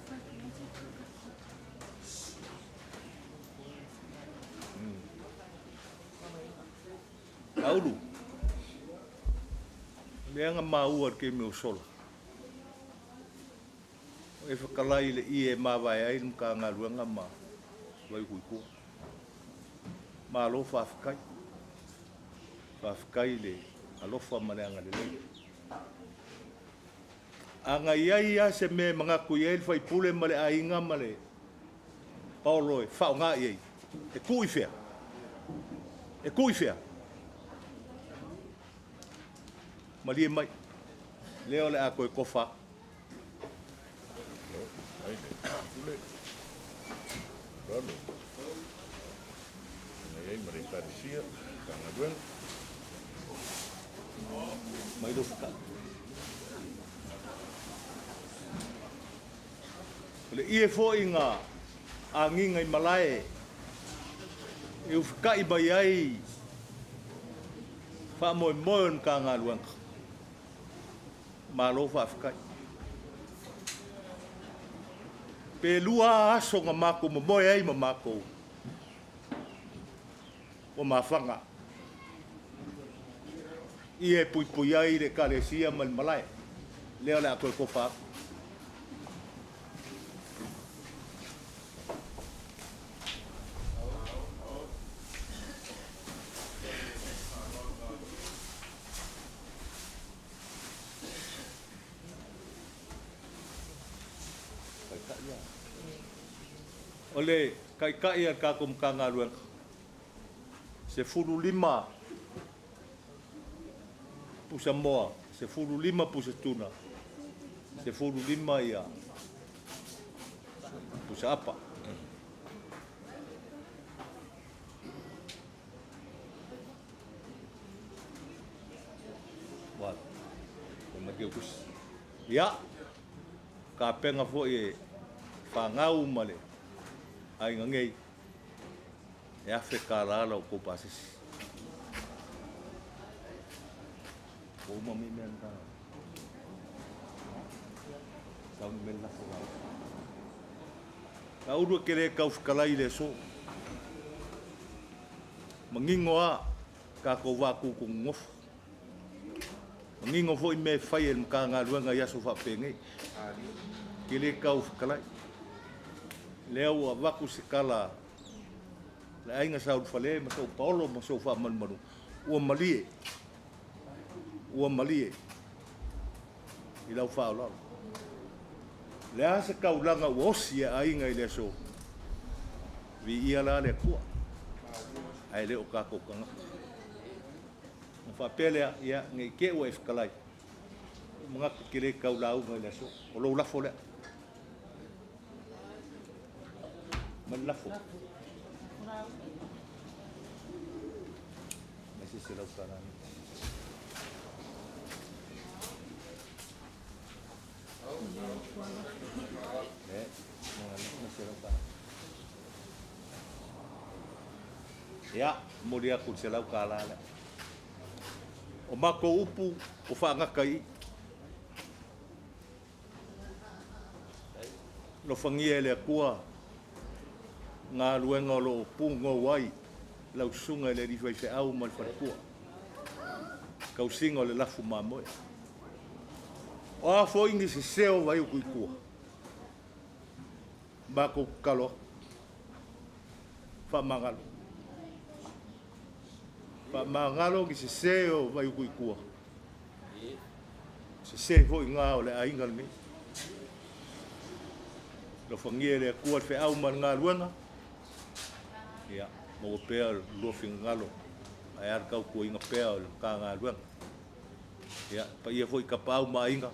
Aulu. Lea na maua i le taimi o sola. E fetalai i le ie e mavae ai le Matagaluega ma Vaiuku i tua. Malo faafetai. Faafetai i le alofa ma le agalelei. A na i ai lava se mea e manatu i ai le faipule ma le aiga ma le paolo e faaaoga i ai, e tuu i fea? E tuu i fea? Malie mai, lea o le a toe tofa atu. Mai lou fekai. O le ie foi na agiga i malae e ufika'i mai ai faamoemoe o le Matagaluega. Malo faafetai. Pe lua aso na matou momoe ai ma matou, ua mafaga. Ia e puipui ai le Ekalesia ma le malae, lea o le a toe tofa atu. O le Taitai a le tatou Matagaluega, 15 pusa moa, 15 pusa tuna, 15 ia pusa apa. Ia, tapena foi e fanau ma le aiga nei, e $1,000 la outou pasese. Ua uma mai mea na. Sau ni mea lafo lau. Ka ulu e ke le kau fetalai i le aso. Manino a tatou va tutu nonofo. Manino foi mea e fai e le Matagaluega i aso faapenei. Ke le kau fetalai. Lea ua avatu se tala le aiga sa Ulufale ma sou paolo ma sou faamalumaluga, ua malie, ua malie i lau faaaloalo. Le a se taulaga ua osi e aiga i le aso, viia la le Atua, ae le o tatou tagata. Ona faapea lea, ia, ne i te i ua e fetalai, ua manatu e te le tau lauga i le aso, o lou lafo lea. Ma le lafo. Mai se $100. Ia, momoli atu le $100 lea. O matou upu ua faagata i i. Alofagia e le Atua galuega o lo o pugou ai lau susuga i le alii faifeau ma le faletua, tausiga o le lafu mamoe. O a foi ni sese o Vaiuku i tua, matou tatalo atu, faamagalo. Faamagalo ni sese o Vaiuku i tua, sese foi ngā o le aiga lenei. Alofagia e le Atua le feau ma le galuega, ia, maua pea le lua finagalo, ae a le tautuaina pea o le Matagaluega. Ia, paia foi i tapaau ma aiga,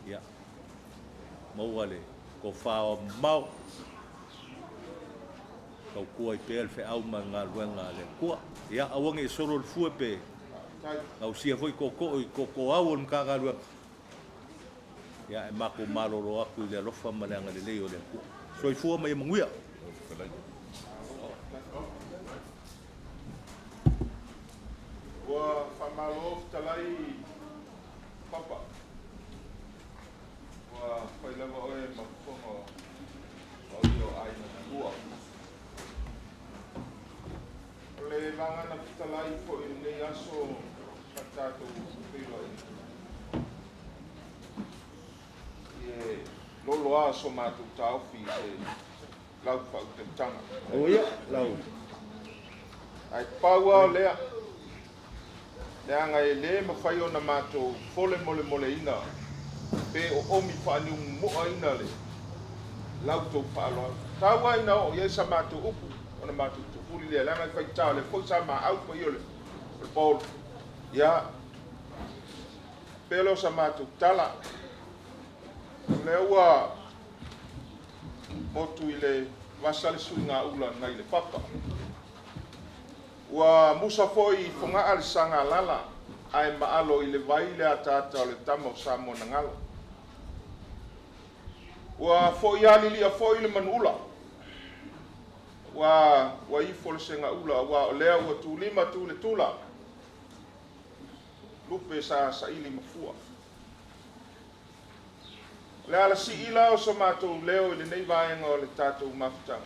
ia, maua le tofa mamao, tautua ai pea le feau ma le galuega a le Atua. Ia, aua ne i solo le fue pe gausia foi tootoo i tootooau o le Matagaluega. Ia, e matou malolo atu i le alofa ma le agalelei o le Atua. Soifua ma ia manuia. Ua faamalo fetalai Papa. Ua fai lava oe ma fofoga o au ia o aiga matua. O le vagana fetalai foi i lenei aso sa tatou feiloaiga. E loloa so matou taofi i se lau faautautaga. O ia, lau. Ae pau lava o lea, leaga e le mafai ona matou fole molemoleina Pe oomi faaniumomo'aina le la outou faaaloalo. Tau lava ina oo i ai sa matou upu ona matou tufuli lea, leaga e faigata o lea foi sa maau le paia o le paolo. Ia, faapea lea o sa matou tala. O lea ua motu i le vasa le suigaula nai le papa. Ua musa foi i Fogaa le sagalala ae maalo i le vai le ataata o le tama o Samoa na galo. Ua foi a lilia foi le manuula. Ua ua ifo le segaula aua o lea ua tulima tu le tula. Lupe sa saili mafua. O le ala sii la o so matou leo i lenei vaega o le tatou mafutaga,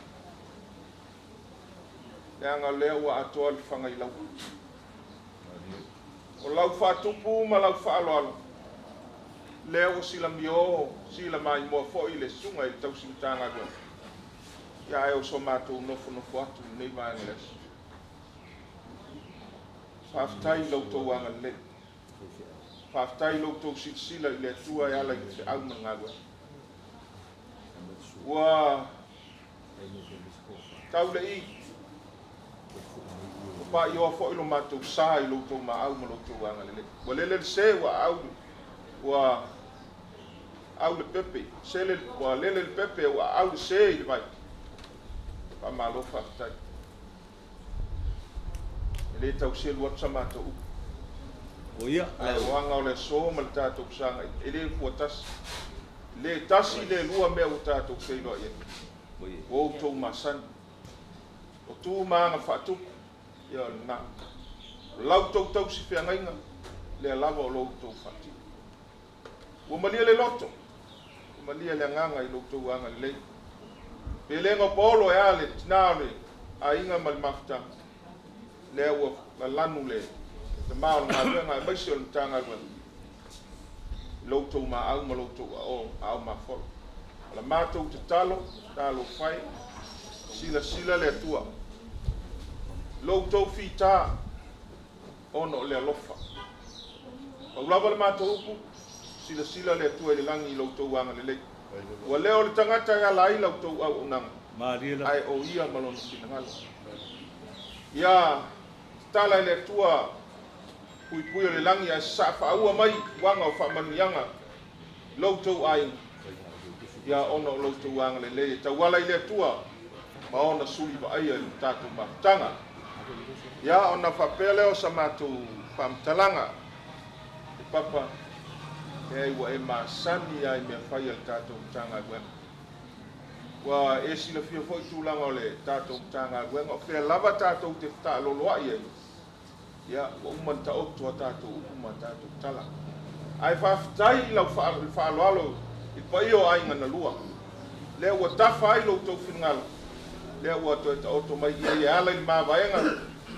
leaga o lea ua atoa le fagailaua. O lau faatupu ma lau faaaloalo, lea ua silamiō, silamaimoa foi le susuga i le tausi Matagaluega, ia ae o so matou nofonofo atu i lenei vaega o le aso. Faafetai i lo outou agalelei. Faafetai i lo outou silasila i le Atua e ala i le feau ma le galuega. Ua tau le i, ua paioa foi lo matou sa i lo outou maau ma lo outou agalelei. Ua lele le se ua aau, ua au le pepe, sele, ua lele le pepe ua aau le se i le vai. Faamalo faafetai. E le tau selu atu sa matou upu. O ia, Ae o aga o le aso ma le tatou fesagai, e le fua tasi. Le tasi, le lua mea ua tatou feiloai ai. Ua outou masani. O tu ma aga faatupu, ia o lena. O la outou tausi feagaiga, lea lava o lo outou faatino. Ua malie le loto, ua malie le agaga i lo outou agalelei. Pelega o Paolo e a le tinā o le aiga ma le mafutaga, lea ua lalanu le tama o le galuega aemaise o le Matagaluega i lo outou maau ma lo outou aao mafola. O la matou tatalo, talofa e, silasila le Atua i lo outou fita ona o le alofa. Pau lava le matou upu, silasila le Atua i le lagi i lo outou agalelei. Ua leo le tagata e ala ai la outou auaunaga, ae o ia ma lona finagalo. Ia tatala e le Atua puipui o le lagi ae sasaa faaua mai uaga o faamanuiaga i lo outou aiga, ia ona o lo outou agalelei e tauala i le Atua ma ona suli vaaia i le tatou mafutaga. Ia ona faapea lea o sa matou faamatalaga, e Papa, leai ua e masani lava i mea fai a le tatou Matagaluega. Ua e silafia foi tulaga o le tatou Matagaluega, o fea lava tatou te fetaaloloai ai, ia ua uma ona taoto a tatou upu ma a tatou tala. Ae faafetai i lau faaaloalo i le paia o aiga na lua, lea ua tafa ai lo outou finagalo, lea ua toe taoto mai i ai e ala i le mavaega,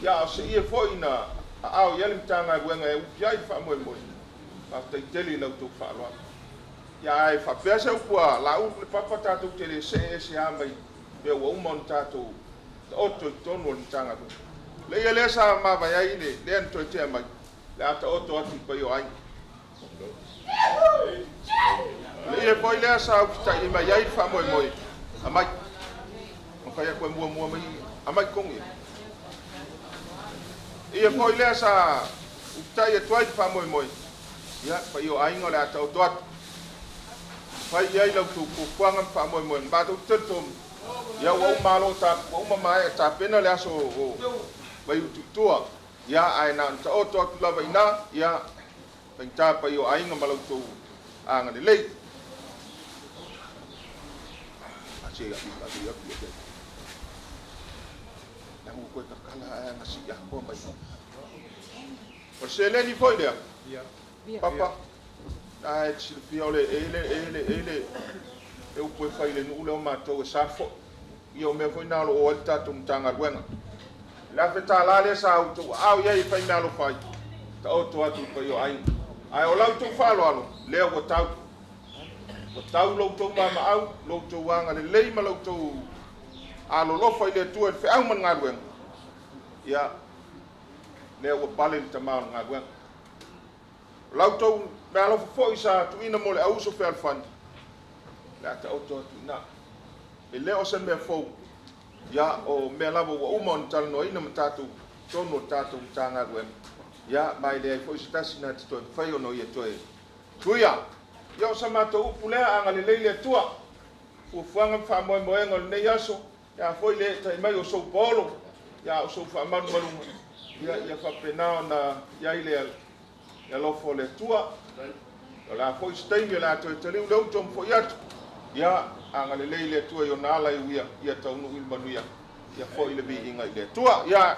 ia a o se ie foi na aao i ai le Matagaluega e ufi ai le faamoemoe. Faafetai tele i la outou faaaloalo. Ia ae faapea se upu a Laaulu le Papa, tatou te le see ese lava mai mea ua uma ona tatou taoto i totonu o le Matagaluega. Le ia lea sa mavae ai le lea na toe tea mai, le a taoto atu i paia o aiga. Le ia foi lea sa ufitai mai ai le faamoemoe, aumai. Ma fai atu e muamua mai, aumai totonu ia. Ia foi lea sa ufitai atu ai le faamoemoe, ia, paia o aiga o le a taoto atu. Fai i ai la outou fuafuaga ma faamoemoega. Matou te talitonu, ia ua uma alo ta, ua uma maea tapena le aso o Vaiutu i tua, ia, ae na ona taoto atu lava i ina, ia, faigata paia o aiga ma la outou agalelei. O le seleni foi lea, Papa, na e te silafia o le e le e le e le e upu e fai i le nuu lea o matou e sa foi. Ia o mea foi na o lo o ai le tatou Matagaluega. Le $1,000 lea sa outou aao i ai e fai meaalofa ai, taoto atu i paia o aiga. Ae o la outou faaaloalo, lea ua tau. Ua tau lo outou mamaau, lo outou agalelei ma lo outou alolofa i le Atua i le feau ma le galuega. Ia, lea ua pale le tama o le galuega. O la outou meaalofa foi sa tuuina mo le auuso fealofani, o le a taoto atu i ina. E le o se mea fou, ia, o mea lava ua uma ona talanoaina ma tatou i totonu o le tatou Matagaluega, ia, ma e leai foi se tasi na te toe mafai ona ia toe suia. Ia, o sa matou upu lea, agalelei le Atua. Fuafuaga ma faamoemoega o lenei aso, ia foi le eetai mai o sou paolo, ia o sou faamalumaluga, ia, ia faapena ona i ai le alofa o le Atua. O le a foi se taimi o le a toe taliu le uto ma foi atu, ia, agalelei le Atua i ona ala e uia, ia taunuu i le manuia, ia foi le viiga i le Atua. Ia,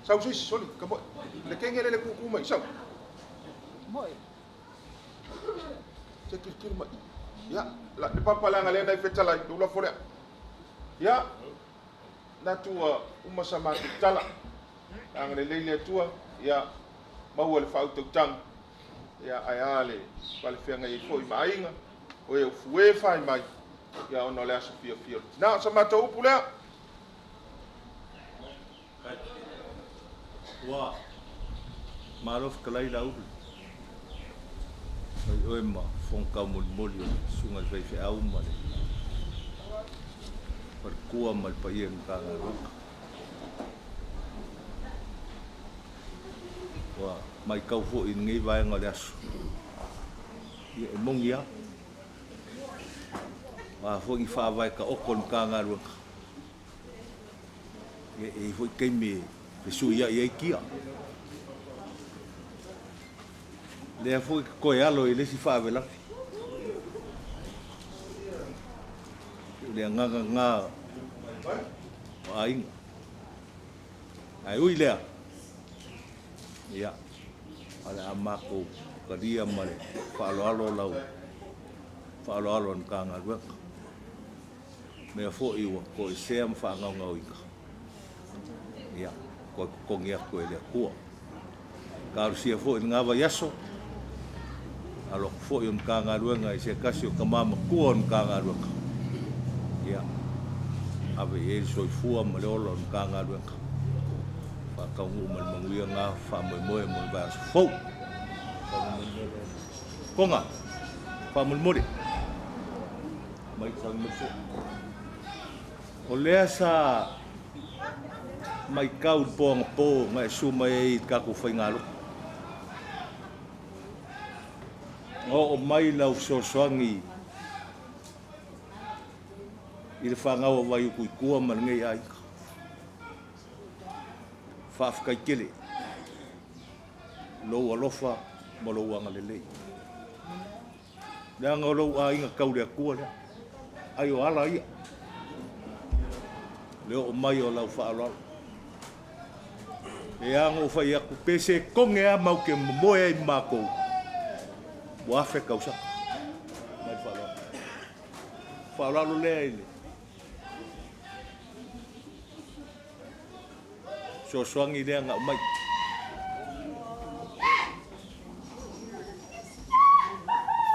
sau se isi, soli, ka moe, le kenge le le kūkū mai, sau. Moe. Se tilotilo mai. Ia, le papa leaga lea na i fetalai, lou lafo lea. Ia, manatu ua uma sa matou tala. Agalelei le Atua, ia maua le faautautaga, ia ae a le falefeagai ai foi ma aiga, o e ufue fai mai, ia ona o le aso fiafia o le tina. O sa matou upu lea. Ua malo fetalai Laauli mai oe ma fofoga taumolimoli o le susuga i le faifeau ma le faletua ma le paia i le Matagaluega. Ua matau foi i lenei vaega o le aso, ia e moni lava, o a foi ni faavae taoto a le Matagaluega, E i ai foi taimi e fesuiai ai kia. Lea foi e toe alo i le isi faalavelave. O le agaga lena o aiga. Ae ui lea, ia, o le a matou talia ma le faaaloalo lau faaaloalo a le Matagaluega. Mea foi ua toesea ma faagaogaoina, ia, toe totogi atu e le Atua. Talosia foi i lena vaiaso, alo atu foi o le Matagaluega i se tasi o tama matua o le Matagaluega, ia, ave i ai le soifua ma le ola o le Matagaluega, faataunuu ma le manuia lena faamoemoe mo le vaiaso fou. Toga, faamolemole. Mai sau mai foi. O lea sa matau i le po anapo na e susu mai ai i le tatou faigalotu. Na oo mai lau fesoasoani i le fanau a Vaiutu i tua ma lenei aiga. Faafetai tele lou alofa ma lou agalelei. Leaga o lou aiga tau le Atua lea, ai o ala ia, le oo mai o lau faaaloalo. E a ona ou fai atu, pe se toge lava matou te momoe ai ma matou, ua 1000 tausaga. Mai le faaaloalo. Faaaloalo lea i le fesoasoani lea na aumai.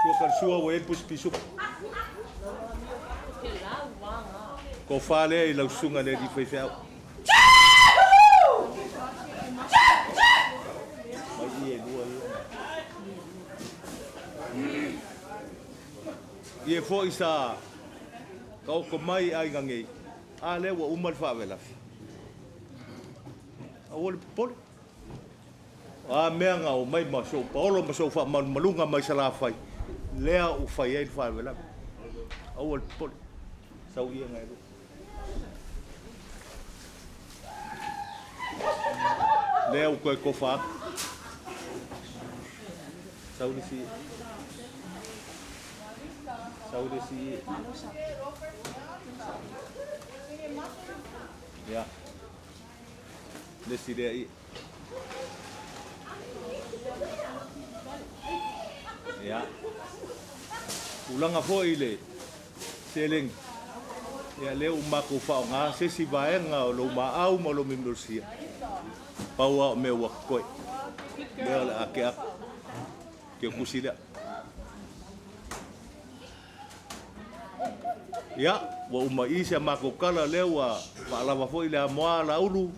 Sua ka sua ua i ai le pusi pisupo. Tofa lea i lau susuga le alii faifeau. Mai i e lua ia. Ie foi sa taoto mai aiga nei. A lea ua uma le faavelafi. Aua le popole. O a mea na omai ma sou paolo ma sou faamalumaluga mai Salafai, lea ua fai ai le faalavelave. Aua le popole. Sau ia ngai lua. Lea ua toe tofa atu. Sau le isi. Sau le isi. Ia. Le isi lea i. Ia. Tulaga foi i le seleni. Ia lea ua matou faaaoga se isi vaega o lou maau ma lou mimiosia. Pau lava o mea ua totoe. Lea o le a tea atu. Ke kusi lea. Ia, ua uma i i si a matou tala lea ua faalava foi le amoa a Laulu,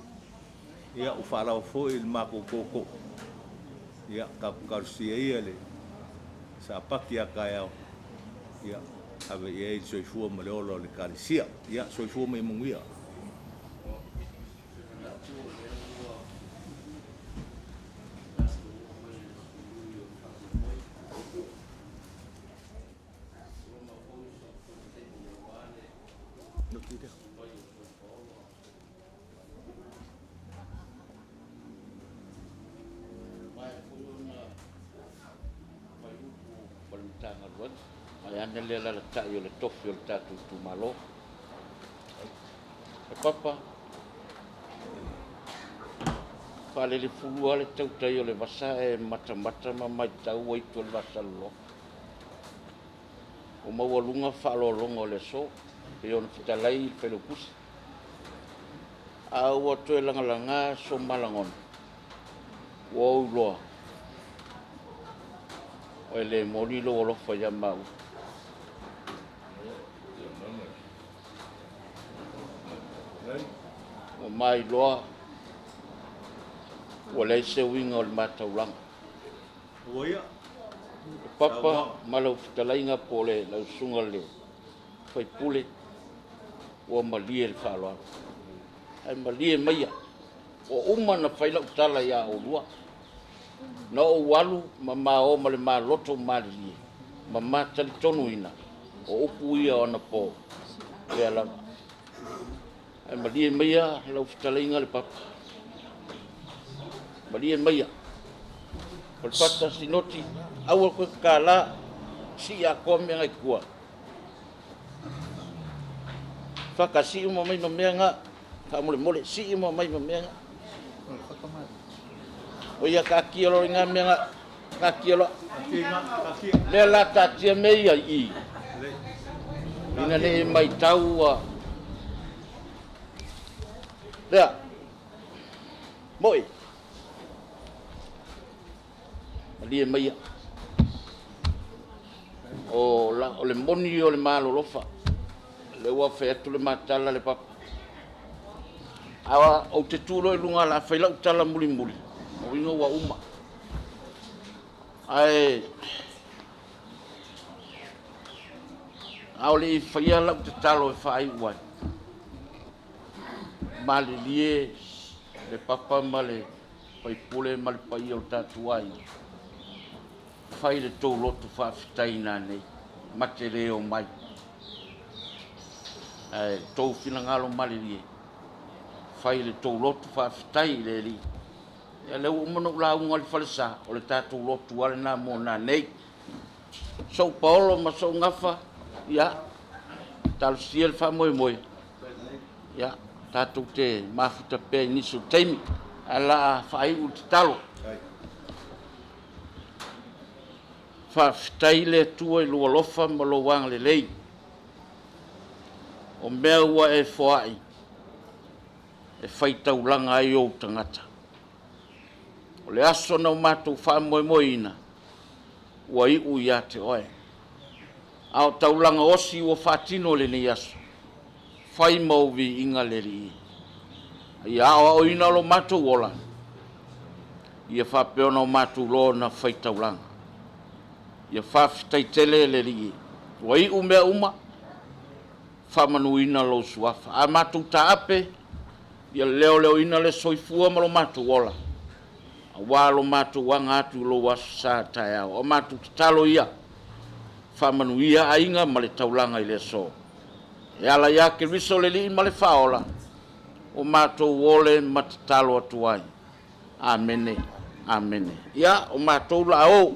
ia ua faalava foi le matou tootoo. Ia, tatou talosia ia le Sapati a taeao, ia, ave i ai le soifua ma le ola o le Ekalesia. Ia, soifua ma ia manuia. Ma le Matagaluega, vaeane le alaalatai o le tofi o le tatou itumalo. Le papa, faalelefulu lava le tautai o le vasa ae matamata ma matau aitu o le vasaloloa. Ua maualuga faaaloaloga o le aso, pei ona fetalai le Failautusi. A ua toe lagalaga so ma lagona, ua ou iloa, e le moni lou alofa ia maua. Ua mailoa ua leai se uiga o le ma taulaga. Le papa ma lau fetalaiga po o le lau susuga i le faipule, ua malie le faaaloalo. Ae malie maia, ua uma ona fai lau tala ia oulua. Na ou alu ma ma o ma le maloto malilie, ma ma talitonuina, o upu ia o anapo, lea lava. Ae malie maia lau fetalaiga le papa. Malie maia. O le pata sinoti, aua koe kakala, sii atoa mea ngai tua. Whakasi uma mai ma mea ngā, whaamolemole, sii uma mai ma mea ngā. O ia ka kia loa i ngā mea ngā, ka kia loa. Lea la tātia me ia i. Ina ne i mai tau a. Lea, moi. Malie maia. O, la, o le moni o le malolofa. Le ua whai atu le matala le papa. Awa, o te tūlo i lunga la whai lau tala muli muli. O inga ua uma. Ae, ao le i whaia lau te talo e whai uai. Malilie le papa ma le faipule ma le paia o le tatou aiga. Fai le tou loto faafetai nanei, ma te le o mai. Ae tou finagalo malilie, fai le tou loto faafetai i le Alii. Ia lea ua uma ona ou lauga i le falesa, o le tatou lotu lava lena mo nanei. Sou paolo ma sou gafa, ia, talosia le faamoemoe, ia, tatou te mafuta pea i nisi o taimi, ae la faaiu le tatalo. Faafetai le Atua i lou alofa ma lou agalelei. O mea ua e foai, e faitaulaga ai ou tagata. O le aso na o matou faamoemoeina, ua iu ia te oe. A o taulaga osi ua faatino lenei aso, fai ma ou viiga le Alii. Ia aoaoina lo matou ola, ia faapea ona o matou loa na faitaulaga. Ia faafetai tele le Alii. Ua iu mea uma, faamanuina lou suafa. A matou taape, ia leoleoina le soifua ma lo matou ola, aua lo matou aga atu i lou aso sa taeao. O matou tatalo ia, faamanuia aiga ma le taulaga i le aso. E ala ia Keriso le Alii ma le Faaola, o matou ole ma tatalo atu ai. Amene, amene. Ia, o matou la o.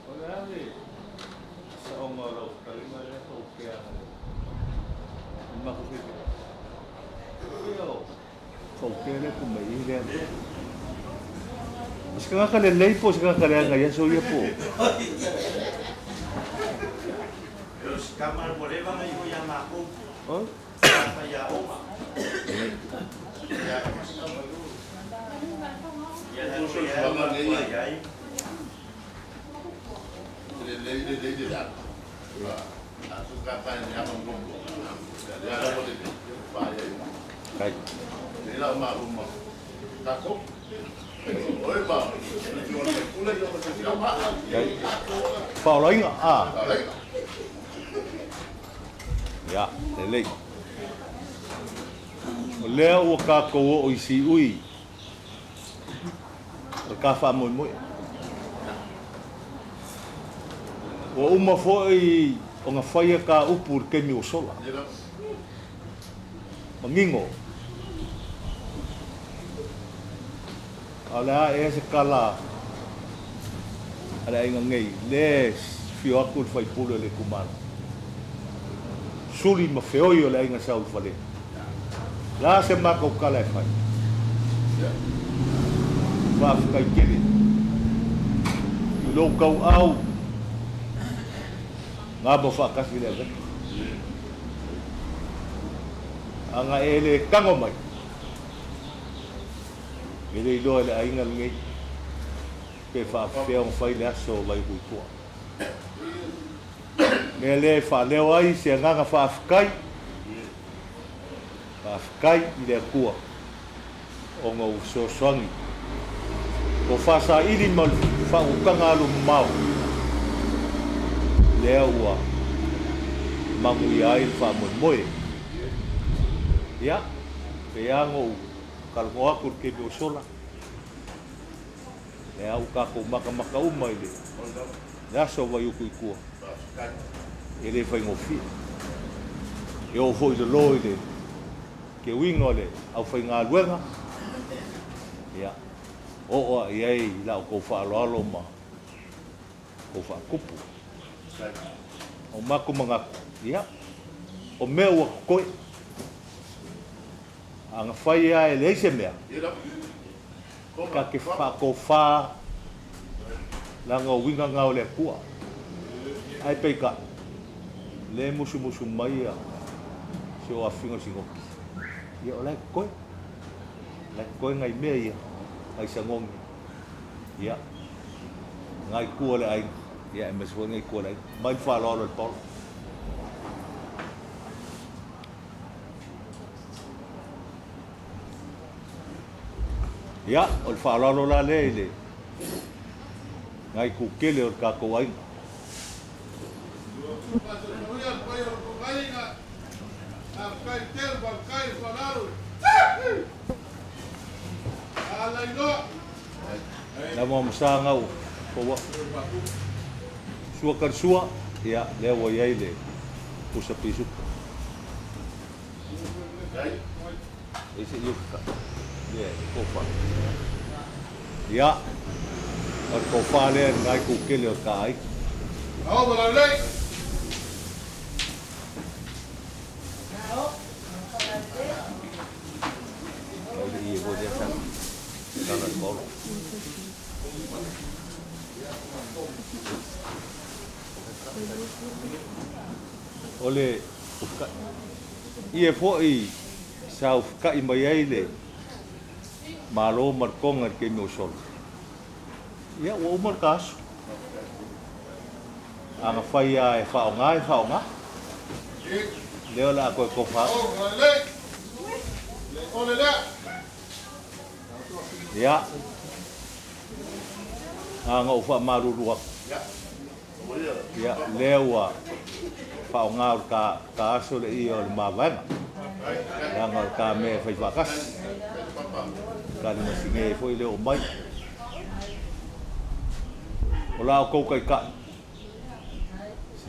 O le a le saoga o lau fetalaiga lea faukea i le matou faifeau? Ia o faukea lea ku mai i lea. O se tagata lelei po o se tagata leaga i aso ia po o. O se tama ua leva ona iho ia makou. Oi? Sa faiaoga. Ia na toe ai ma tuai ai. Kai. Kai. Faaolaina, a. Ia, lelei. O lea ua tatou oo i siui o le ta faamoemoe. Ua uma foi ona faia ta upu i le taimi ua sola. Manino. A o le a ea se tala a le aiga nei, lea e fio atu le faipule o le itumalo. Suli ma feoi o le aiga Sa Ulufale. O le a se matou tala e fai? Faafetai tele i lou tauau gama faatasi le avega. Ana e le tago mai, e le iloa e le aiga lenei pe faafefea ona fai le aso o Vaihuitua. Mea lea e faaleo ai se agaga faafetai, faafetai i le Atua ona ua fesoasoani ua faasaili ma le faautaga alu mamao lea ua manuia ai le faamoemoe. Ia, pei lava ona ou talanoa atu i le taimi ua sola, lea ua tatou matamata uma i le aso o Vaiutu i tua, e le faigofie. E oo foi i lalo i le keuiga o le aufaigaluega, ia, oo lava i ai i la outou faaaloalo ma outou faatupu. O matou manatu, ia, o mea ua totoe. A na fai lava e leai se mea, ta te faatofa leaga o uiga na o le Atua. Ae peitai, lea e musumusu mai si ou afafine o Sinoti, ia o la e totoe, o la e totoe nai mea ia, nai sagogi, ia, nai tua o le aiga, ia aemaise foi nai tua o le aiga. Mai le faaaloalo i le Paolo. Ia, o le faaaloalo la lea i le nai itu tele o le tatou aiga. Lama ma sa ngau paua. Sua ka le sua, ia, lea ua i ai le pusa pisupo. E se i uka. Lea, e tofa. Ia, o le tofa lea i lena itu tele o le ta aiga. Ao ma laulei. Au le ie foi lea sa tala le paolo. O le Ie foi sa ufukai mai ai le Malo ma le Tonga i le taimi o sola. Ia, ua uma le ta aso. A na fai lava e faaaoga, e faaaoga. Lea o le a toe tofa atu. Ia. Na ona ou faamalulu atu. Ia, lea ua faaaoga o le ta, ta aso le ia o le mavaega. Leaga o le ta mea e fai faatasi. Talimasine ai foi le oo mai. O la outou taitai,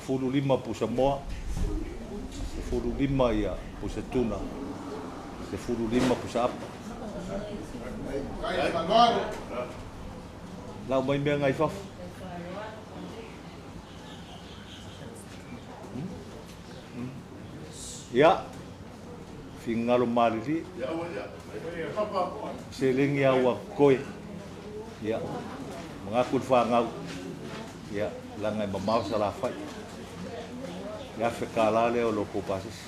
15 pusa moa, 15 ia pusa tuna, 15 pusa apa. Lau mai mea ngai fafo. Ia, finagalo malilie. Seleni lava ua totoe. Ia, manatu i le fanau, ia, leaga e mamao Salafai. Le $1,000 lea o lo outou pasese.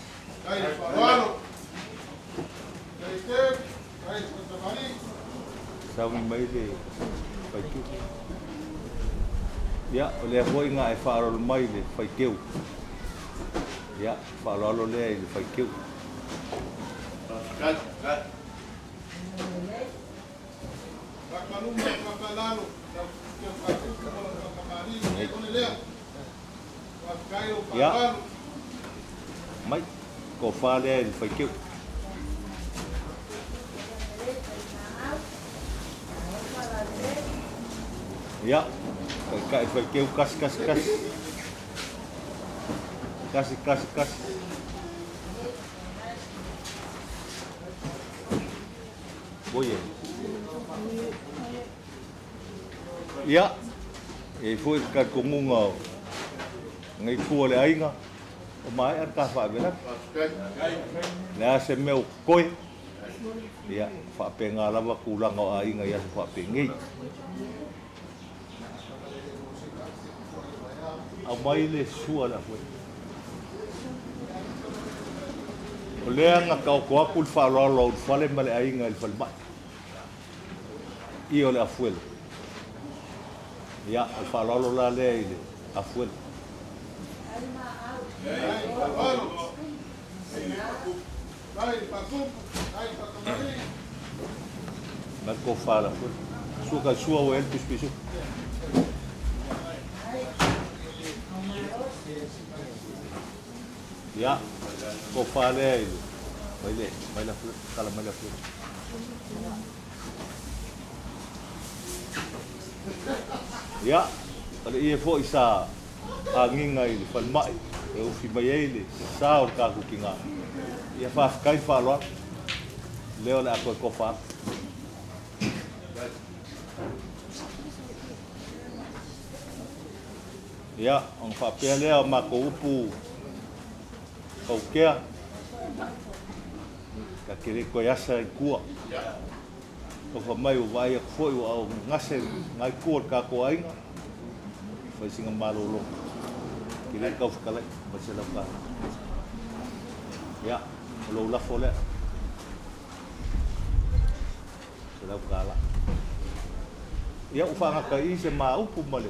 Sauni mai le faitio. Ia, o lea foi na e faaaloalo mai le faitio. Ia, faaaloalo lea i le faitio. Ia, mai, tofa lea i le faitio. Ia, taitai faiteu, kasi, kasi, kasi. Kasi, kasi, kasi. Oie. Ia, e foi ka komunga o ngai kua le aiga, o maea le ta faavelafi. Le a se mea o koe, ia, faapena lava tulaga o aiga i aso faapenei. Aumai le sua le afuega. O lea na taoto atu le faaaloalo a Ulufale ma le aiga i le falemai. I o le afuelo. Ia, o le faaaloalo la lea i le afuelo. Mai le tofa a le afuelo. Sua kai sua ua i ai le pisipisuku. Ia, tofa lea i le, mai le, mai le afuelo, tala mai le afuelo. Ia, o le ie foi sa agiga i le falemai e ufi mai ai le sa o le tatou tina. Ia faafetai le faaaloalo, lea o le a toe tofa atu. Ia, ona faapea lea o matou upu paukea, ta te le toe asa i tua. Tofa mai ua vaai atu foi ua ao gase ngai tua o le tatou aiga, fai sina malologa. Te le tau fetalai ma se lau tala. Ia, o lou lafo lea. Se lau tala. Ia, ua faagata i i se ma upu ma le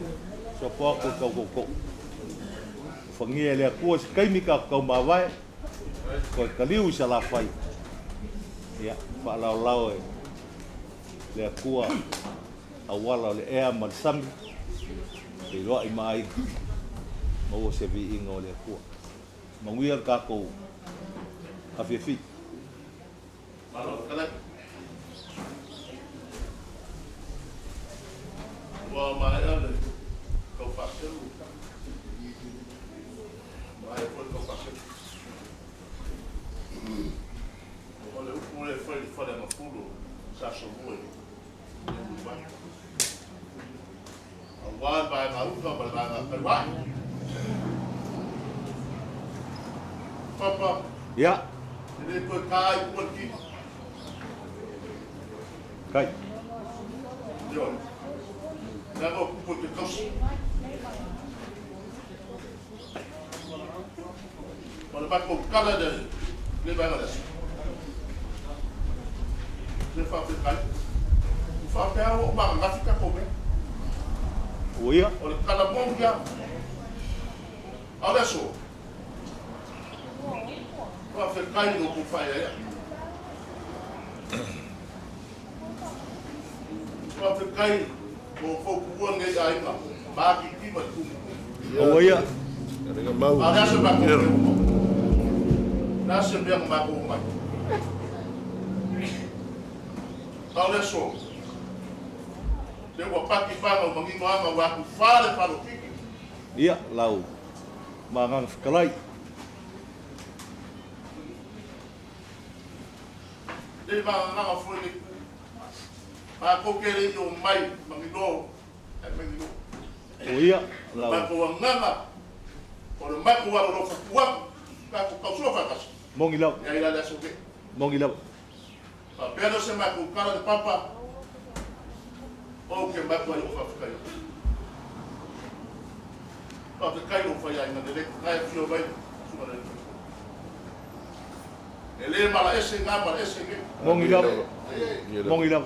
sopo atu i tau toutou. Ua fagia e le Atua se taimi tatou tau mavae, toe taliu i Salafai. Ia, faalaolao e le Atua auala o le ea ma le sami, feiloai ma aiga, maua se viiga o le Atua. Manuia le tatou afiafi. Malo fetalai. Ua maea le tau faaselu. Maea foi le tau faaselu. O le upu lea e fai i le fale Agafulu sa solua i le Uluai. Aua le vaega uta ma le vaega tai. Papa. Ia. E le toe ta ai ua le tino. Kai. Ioe. Leaga o kupu e te tausi. O le matou tala lea i le vaega o le aso. Le faafetai. Ua faapea ua uma ananafi tatou mea. Ua ia. O le tala moni lava. A o le aso. Faafetai i lo outou faaeaea. Faafetai mo fautuua lenei aiga ma atiti ma le tumutumu. Aua ia. A o le a se matou mea ua maua? O le a se mea na matou omai? A o le aso, lea ua pati paga ua manino aga ua atu fa le falofiti. Ia, lau ma Agaga Fetalai. Nei vaganaga foi le itu. Matou te le i omai manino ae manino. O ia, lau. Matou agaga o le matou alolofa tu atu, tatou tausoa faatasi. Moni lava. Ia i la le aso nei. Moni lava. Faapea lea o se matou tala le papa, ou te matua i ou faafetai atu. Faafetai lou faiaiga lelei, na e afio mai le susuga le Faipule. E le malaese na malaese nei. Moni lava. Moni lava.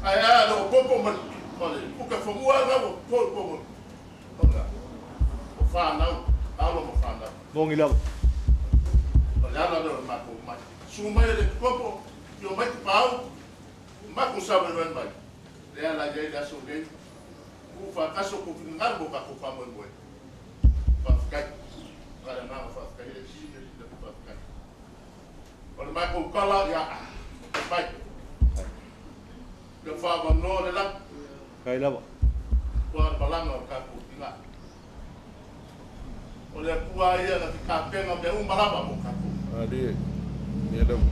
Ae a le opopo ma le puka fanua na ua to i tonu ona o whanau, alo ma whanau. Moni lava. O le ala lea o le matou mai. Su mai le kopo, i o mai te pau, matou sawe mai. Le ala i ai le aso nei, ku whakaso ko fingaru mo kako whamoemoe. Whawhikai. Ka le nganga whawhikai le sine le whawhikai. O le matou kala ia mai. Ia whaawanoa le laki. Kai lava. Ua le malaga o tatou tina. O le Atua ia na te tapena mea uma lava mo tatou. Alie. Ia lava.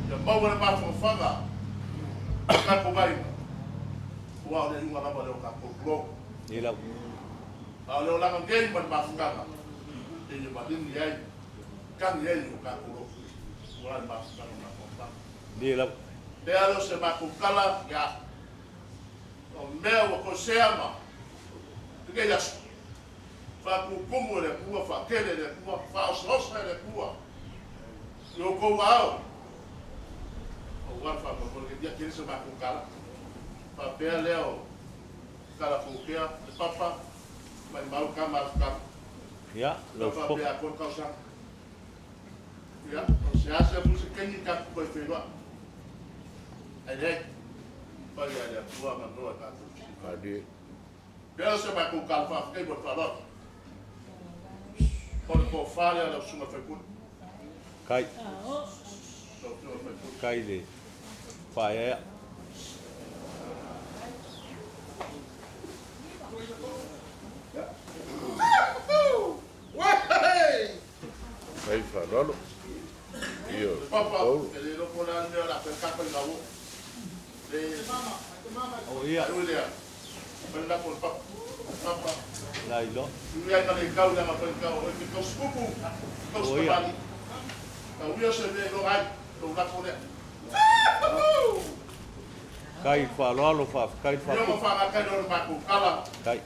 Ia maua le mafafaga o tatou aiga. Ua o le iuga lava lea o tatou tulou. Ia lava. A o le olaga nei ma le mafutaga, e ia maligi ai, tagi ai o tatou loto. Ua le mafutaga ma mafafaga. Ia lava. Lea leo se matou tala, ia. O mea ua kosea ma lenei aso. Faakukumu e le Atua, faatele e le Atua, faaosaosa e le Atua. I outou aao. O ua le faamoemoe ia tele se matou tala. Faapea lea o tala foutea, le papa, mai mau ka mafutaga. Ia, lau Ka faapea atoa le tausaga. Ia, o se ase fu se kengi ka ku koe whenua. Ai nei, pai a le Atua ma noa tatou sili. Alie. Pea se matou kala faafetai mo le faaaloalo. O le tofa lea lau susuga faipule. Kai. Lau afioga faipule. Kai le whaeaea. Mai faaaloalo. Ia. Le papa, Paolo. e le iloa po o le a le mea o le a fai kapa i lau Le O ia. ai ui lea. Fai le lako o le papa. Papa. La ilo. Ui ai ka le kau le ma fai kau. O ke kau skupu. Kau O ia. skamali. Ka ui o se mea i lo ai. Tou lako lea. Kai whaaloalo wha, kai Ia ma whaatupu. whangakai o le matou kala. Kai.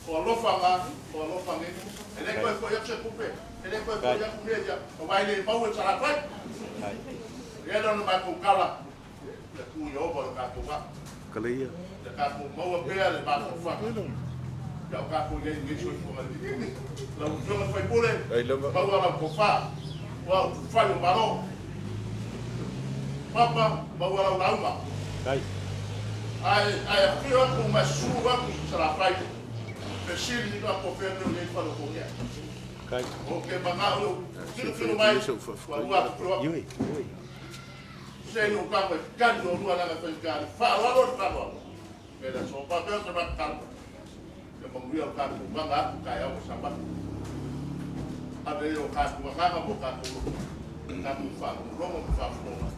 O alofa ngā, o alofa nge. E le koe foi atu se kupe. E le koe foi atu mea ia. O vai le mau e tara fai. Kai. Ia le ona matou kala. Le ku i ova le katou wā. Kale ia. Le katou maua pea le mafaufaka. Ia o katou iai nge soifua le. Lau afioga faipule, Ai lava. maua lau tofa. Ua o tufai o malo. Papa, maua lau lauga. Kai. Ai ai afio atu ma susu atu i Salafai. Fesili ina ko whea leo nei whalo ko ia. Kai. O ke manga o tiro tiro mai, ua ua atu atu. Iui. Iui. Se no ka mai kani o rua langa whai kani. Whaaloalo le whaaloalo. Me la so pa peo se maka Ke manuia o kākou manga atu kai au o Samata. Ave o kākou nganga mo kākou loto. Kākou whaamurongo mo whaamuronga.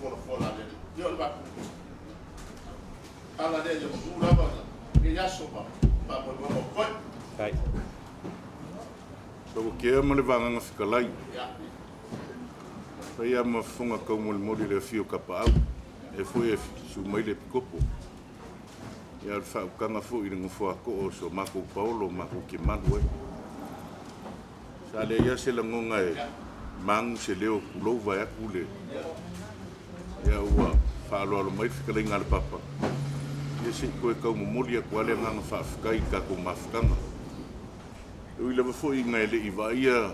Fola fola le. Ia o le maku. Ala le ia manu lava ke yaso ma. Pa mo mo koi. Kai. Lau kea ma le vaganga fetalai. Ia. Fai a ma fofoga kaumolimoli le afio kapaau. E foi e su mai le pikopo. Ia o le faaukaga foi i le gofoa koo o so makou paolo makou ke malu ai. Sa le ia se lagoga e magu se leo pulou vae atu le. Ia ua faaaloalo mai le fetalaiga a le papa. Ia seʻi toe kaumomoli atu a le agaga faafetai i le tatou mafutaga. E ui lava foʻi ina e leʻi vaaia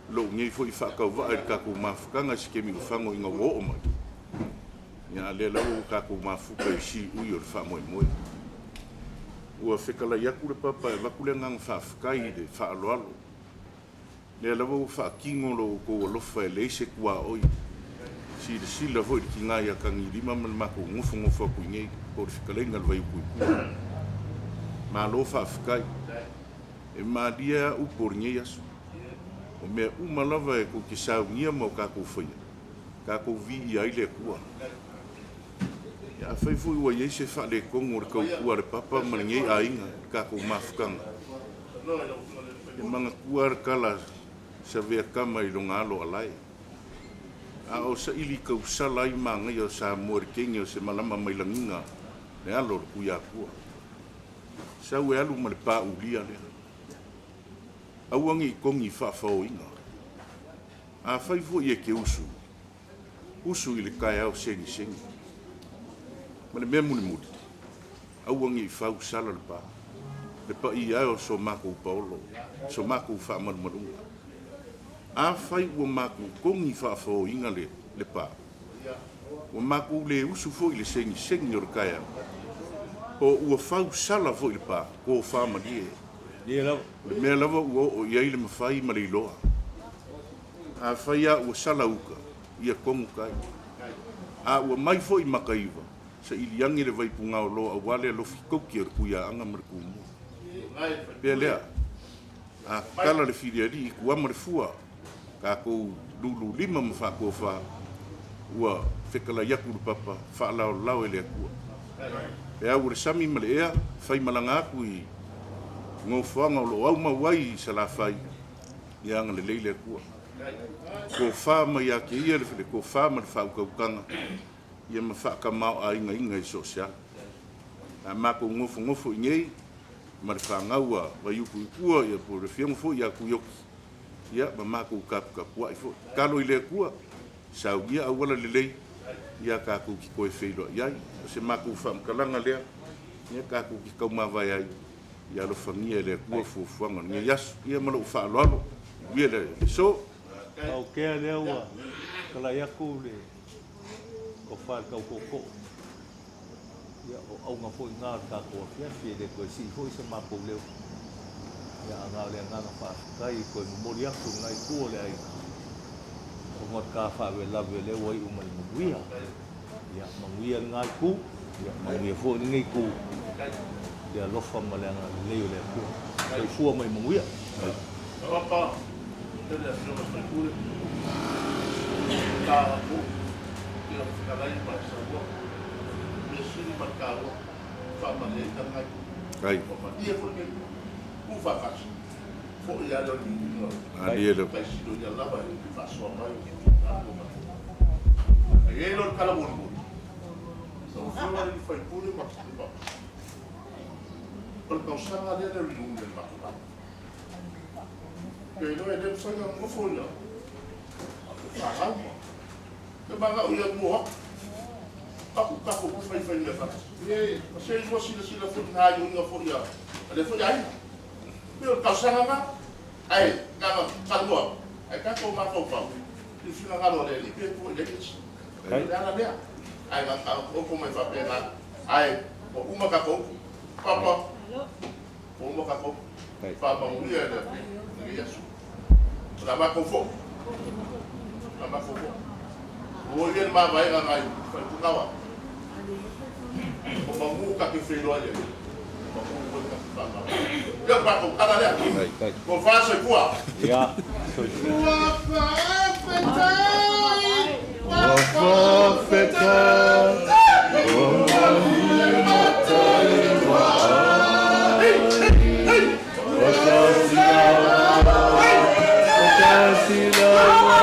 Lou nei foi faatauvaa i le tatou mafutaga i se taimi ua fago ina ua oo mai, ia a lea lava ua tatou mafuta i siui o le faamoemoe. Ua fetalai atu le papa e avatu le agaga faafetai i le faaaloalo. Lea lava ua faatino lo outou alofa e leai se tuaoi. Silasila foi i le tiga ia Tagilima ma le matou nofonofo atu i inei po o le fetalaiga a le Vaiutu i tua. Malo faafetai. E malie a upu o lenei aso. O mea uma lava e tou te saunia ma o tatou faia, tatou viia ai le Atua. Ia afai foi ua i ai se faaletonu o le tautua a le Papa ma lenei aiga i le tatou mafutaga, e manatua le tala savea tama i lona alo alae. A o saili tausala ai magaia o Samoa i le teine o se malama mai lagiga le alo o le Tuiatua. Sau e alu ma le pāulia lea. Aua ne i togi faafaoina. Afai foi e te usu, usu i le taeao segisegi. Ma le mea mulimuli, aua ne i fau sala le pa, le paia e o so matou paolo, so matou faamalumaluga. Afai ua matou togi faafaoina le, le pa, ua matou le usu foi i le segisegi o le taeao, po ua fau sala foi le pa, tofa malie. O le mea lava ua oo i ai le mafai ma le iloa. Afai a ua sala uta, ia kogu tai. A ua mai foi Mataiva, saili ane le Vaipugaoloa aua le alofi tauti o le Tuiaaga ma le Tumua. Pea lea, a tatala le filialii i tua ma le fua, tatou lululima ma faatofa, ua fetalai atu le papa, faalaolao e le Atua. E au o le sami ma le ea, faimalaga atu i nofoaga o lo o aumau ai i Salafai, ia agalelei le Atua. Tofa mai ia te ia le tofa ma le faautautaga, ia ma faatamaoaigaina i so o se ala. A matou nofonofo i nei ma le fanau a Vaiupu i tua, ia po o le afioga foi ia Tuioki, ia ma matou taputapuai foi. Tatalo i le Atua, saunia auala lelei, ia tatou te toe feiloai ai. O se matou faamatalaga lea, ia tatou te taumavae ai, ia alofagia e le Atua fuafuaga o lenei aso. Ia ma lou faaaloalo, manuia le aso. Aukea lea ua talai atu le tofa i le tau tootoo. Ia, o auga foi na o le tatou afiafi, e le toe sii foi se matou leo. Ia, a na o le agaga faafetai e toe momoli atu i lena itu o le aiga, ona o le ta faalavelave lea ua iu mai i manuia. Ia, manuia lena itu, ia, manuia foi lenei itu i le alofa ma le agalelei o le Atua. Soifua ma ia manuia. Papa, tele afioga sui usufono, ta aku, ia fetalai ma le saua, mea sili ma le taua, faamalie ai tala nai. Ai. Faamalie foi nei, ku faatasi, foi lava lea o le viiga o le taisilo ia lava e faasoa mai o tatou matua. E i ai loa le tala mulimuli, lau Afioga i le sui usufono ma le Papa, o le tausaga lea lea o le iuga o le matou galuega. Pe iloa e le mafai ona nofo ia fanau ma te manao ia mua atu. Aku tatou ku fai fai mea faatasi. Ma se lua silasila foi i gaoioiga foi a lea foi aiga. Pei o le talosaga lena, ae na ona talanoa atu, ae tatou mafaufau i le finagalo o le Alii pe tua i ai le isi. O le ala lea, ae na ona taoto mai faapena, ae ua uma tatou upu. Papa, ua uma tatou upu. Faamanuia e le Alii lenei aso. O le a matou foi. O le a matou foi. Ua i ai le mavaega nai faipukau a. O mamu ta te feiloai ai. O mamu foi ta te faamavae. Ia o le matou tala lea. Tofa soifua. Ia, soifua. Ua faafetai, Ua faafetai, ua matai ua ai. Ua tasi lava, ua tasi lava,